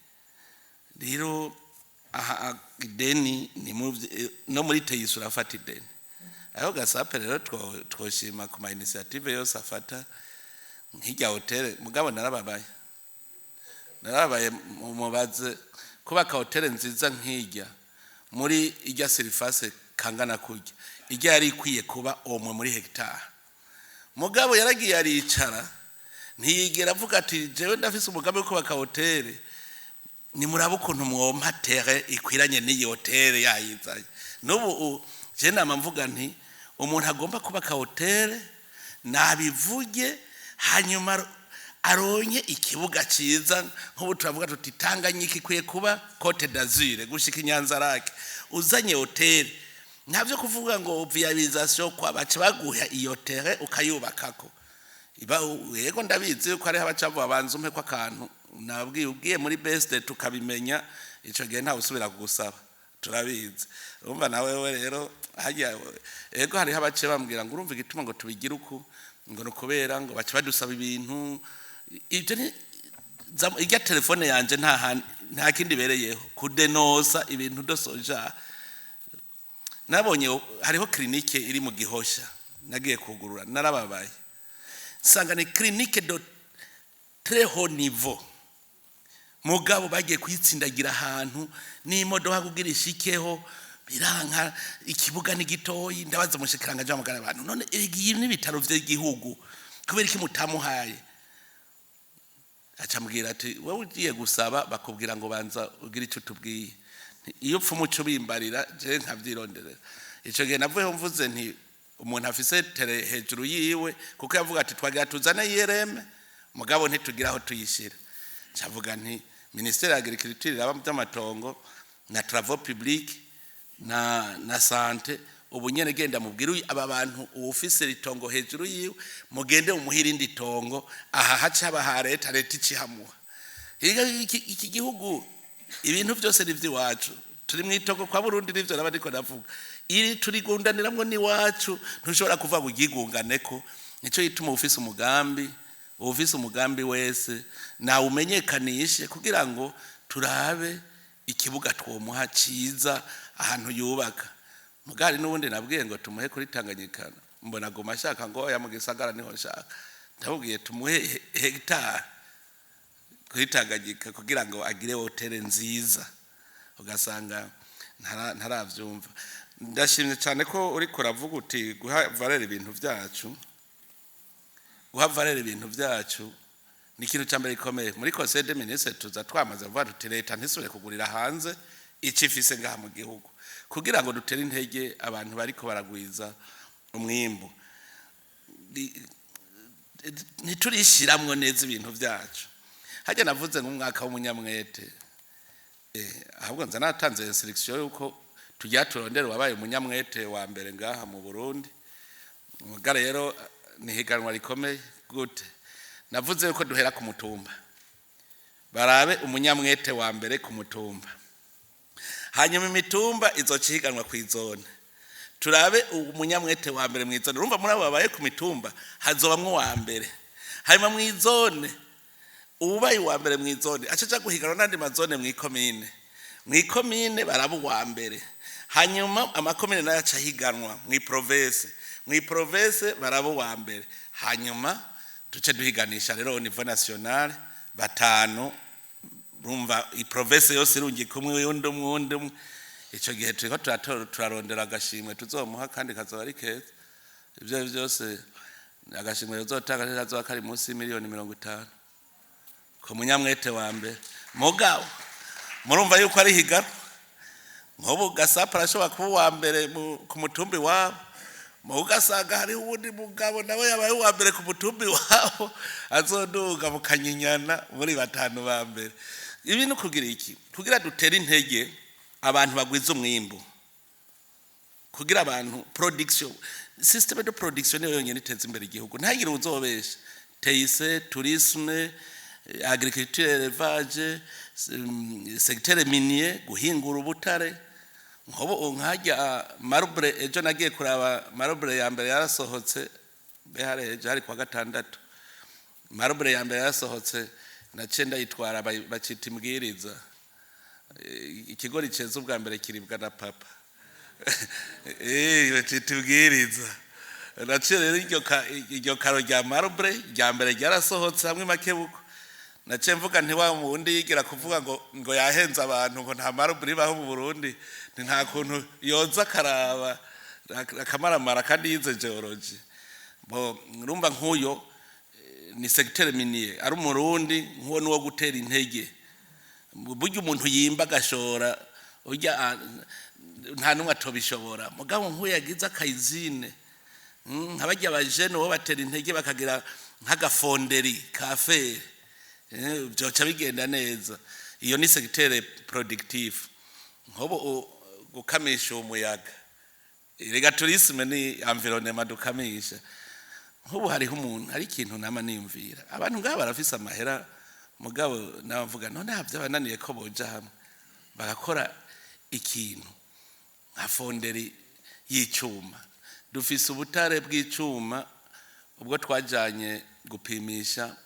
Rero aha ideni ni no muri teyisi urafata ideni. Aho Gasape rero twoshima ku ma initiative yose afata nk'irya hôtel. Mugabo narababaye, narababaye. Mubaze kubaka hôtel nziza nk'irya muri irya surface kangana kurya, irya yari ikwiye kuba omwe muri hectare. Mugabo yaragiye aricara, ntiyigera avuga ati jewe ndafise umugambi wo kubaka hôtel, nimuraba ukuntu mwompa terre ikwiranye n'iyi hôtel yayizanye. N'ubu je nama mvuga nti umuntu agomba kubaka hôtel nabivuge, hanyuma aronke ikibuga ciza. Nk'ubu turavuga tuti Tanganyika ikwiye kuba Côte d'Azur gushika Inyanza-Lac. Uzanye hôtel, ntavyo kuvuga ngo viabilisation, kwa baca baguha iyo terre ukayubakako. Iba yego, ndabizi yuko hariho abacavuga banza umpe ko akantu. Nabwiye ubwiye muri best tukabimenya, ico gihe ntawe usubira kugusaba, turabizi. Urumva nawe we rero hajya ego hariho abace bambwira ngo urumva igituma ngo tubigire uku, ngo ni ukubera ngo baca badusaba ibintu. Ibyo ni Irya telefone yanje nta kindi ibereyeho kudenosa ibintu dosoja. Nabonye hariho clinique iri mu Gihosha, nagiye kugurura, narababaye, nsanga ni clinique de très haut niveau, mugabo bagiye kuyitsindagira ahantu n'imodoka kugira ishikeho biranka, ikibuga ni gitoyi. Ndabaza umushikiranganje w'amagara abantu: "None iyi n'ibitaro vy'igihugu, kubera iki mutamuhaye?" Acambwira ati: "Wowe ugiye gusaba, bakubwira ngo banza ugire icyo utubwiye." Iyo upfa umuco bimbarira, je nkavyironderera. Ico gihe navuyeho mvuze nti umuntu afise terrain hejuru yiwe, kuko yavuga ati: "Twagira tuzane IRM, mugabo ntitugira aho tuyishira." Ncavuga nti ministère ya agriculture iraba by'amatongo na travaux publics na santé, ubu nyene genda mubwire aba bantu, uwufise ritongo hejuru yiwe, mugende umuhe irindi tongo aha haca haba ha leta, leta icihamuha. Iki gihugu ibintu byose ni iby'iwacu, turi mu itongo kwa Burundi, nivyo naba ndiko ndavuga. Iri turigundaniramwo n'iwacu, ntushobora kuvuga ngo uryigunganeko. Nico gituma ufise umugambi wese nawumenyekanishe kugira ngo turabe ikibuga twomuha ciza ahantu yubaka. Mugari n'ubundi nabwiye ngo tumuhe kuri Tanganyika, mbona goma ashaka ngo oya, mu gisagara niho nshaka. Ndamubwiye tumuhe hegitari kuri Tanganyika kugira ngo agire hoteli nziza, ugasanga ntaravyumva. Ndashimye cyane ko uriko uravuga uti guha valeur ibintu byacu. Guha valeur ibintu byacu ni ikintu cya mbere gikomeye. Muri conseil des ministres tuza twamaze kuvuga tuti leta ntisubire kugurira hanze icyo ifise ngaha mu gihugu, kugira ngo dutere intege abantu bariko baragwiza umwimbu. Ntiturishiramwo neza ibintu byacu. Hajya navuze nk'umwaka w'umunyamwete, ahubwo nza natanze instruction yuko tujya turondera wabaye umunyamwete wa mbere ngaha mu Burundi. Muga rero ni higanwa rikomeye. Gute? Navuze yuko duhera ku mutumba, barabe umunyamwete wa mbere ku mutumba, hanyuma imitumba izoca ihiganwa ku izone, turabe umunyamwete wa mbere mu izone. Urumva muri abo babaye ku mitumba hazobamwo uwa mbere, hanyuma mu izone ubaye uwa mbere mu izone aca aja guhiganwa n'andi mazone mu ikomine, mu ikomine baraba uwa mbere, hanyuma amakomine nayo aca ahiganwa mu iprovince, mu iprovince baraba uwa mbere, hanyuma duce duhiganisha rero au niveau national batanu. Urumva iprovince yose irungika umwe, undi umwe, undi umwe. Ico gihe turiko turarondera agashimwe tuzomuha, kandi kazoba ari keza. Ivyo byose agashimwe uzotanga kazoba kari munsi y'imiliyoni 50 ku munyamwete wa mbere. Mugabo murumva yuko ari higanwa. Nk'ubu Gasapa arashobora kuba uwa mbere ku mutumbi wabo, mu ugasanga hariho uwundi mugabo nawe yabaye uwa mbere ku mutumbi wabo, azoduga mukanyinyana muri batanu ba mbere. Ibi ni kugira iki? Kugira dutere intege abantu bagwiza umwimbu, kugira abantu production, système de production niyo yonyine iteza imbere igihugu. Ntagire uzobesha TIC, tourisme, agriculture, élevage, secteur minier, guhingura ubutare. Nkobo nkajya marbre, ejo nagiye kuraba marbre ya mbere yarasohotse. Be hari ejo, hari kwa gatandatu, marbre ya mbere yarasohotse, naciye ndayitwara, bacita imbwiriza. Ikigori ceza ubwa mbere kiribwa na papa, bacita ibwiriza. Naciye rero iryo karo rya marbre rya mbere ryarasohotse hamwe makebuko. Naciye mvuga nti wa wundi yigira kuvuga ngo yahenze abantu ngo nta marbre ibaho mu Burundi, ni nta kuntu yoza akaraba akamaramara kandi yize géologie. Bo urumva nk'uyo ni secteur minier, ari umurundi nk'uwo nuwo gutera intege. Burya umuntu yimba agashora urya nta n'umwe atobishobora, mugabo nk'uyo yagize akayizine, nka barya abajene bo batera intege bakagira nk'aga fonderie ka fer, byoca bigenda neza. Iyo ni secteur productif. Nk'ubu gukamisha uwo muyaga, erega tourisme ni environnement dukamisha. Nk'ubu hariho umuntu, hari ikintu nama niyumvira, abantu ngaba barafise amahera, mugabo nabavuga none vyabananiye ko boja hamwe bagakora ikintu nka fonderie y'icuma. Dufise ubutare bw'icuma, ubwo twajanye gupimisha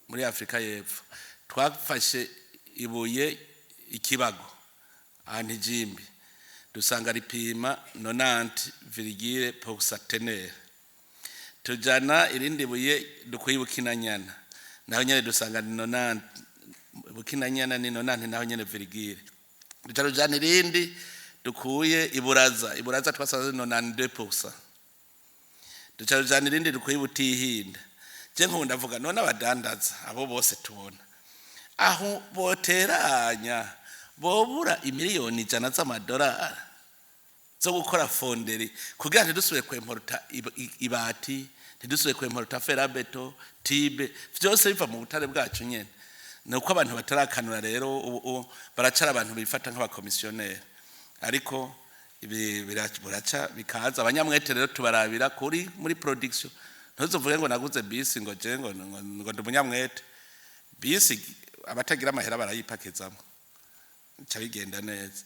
muri Afurika y'Epfo. Twafashe ibuye ikibago ahantu ijimbi, dusanga ripima 90 virgule pour cent teneur. Tujana irindi buye dukuye Bukinanyana, naho nyene dusanga ni 90. Bukinanyana ni 90 naho nyene virgule. Duca tujana irindi dukuye Iburaza, Iburaza twasanze 92%. Duca tujana irindi dukuye Butihinda. Je nkunda ndavuga, none abadandaza abo bose tubona aho boteranya bobura imiliyoni 100 z'amadolari zo gukora fonderie kugira ntidusubire kwemporuta ibati, ntidusubire kwemporuta fer à béton, tube, vyose biva mu butare bwacu nyene? Ni uko abantu batarakanura rero. Ubu baracara abantu bifata nk'abakomisiyoneri, ariko ibi buraca bikaza. Abanyamwete rero tubarabira kuri muri production. Ntuzovuge ngo naguze bisi, ngo je ngo ndi umunyamwete. Bisi abatagira amahera barayipakizamo, bica bigenda neza.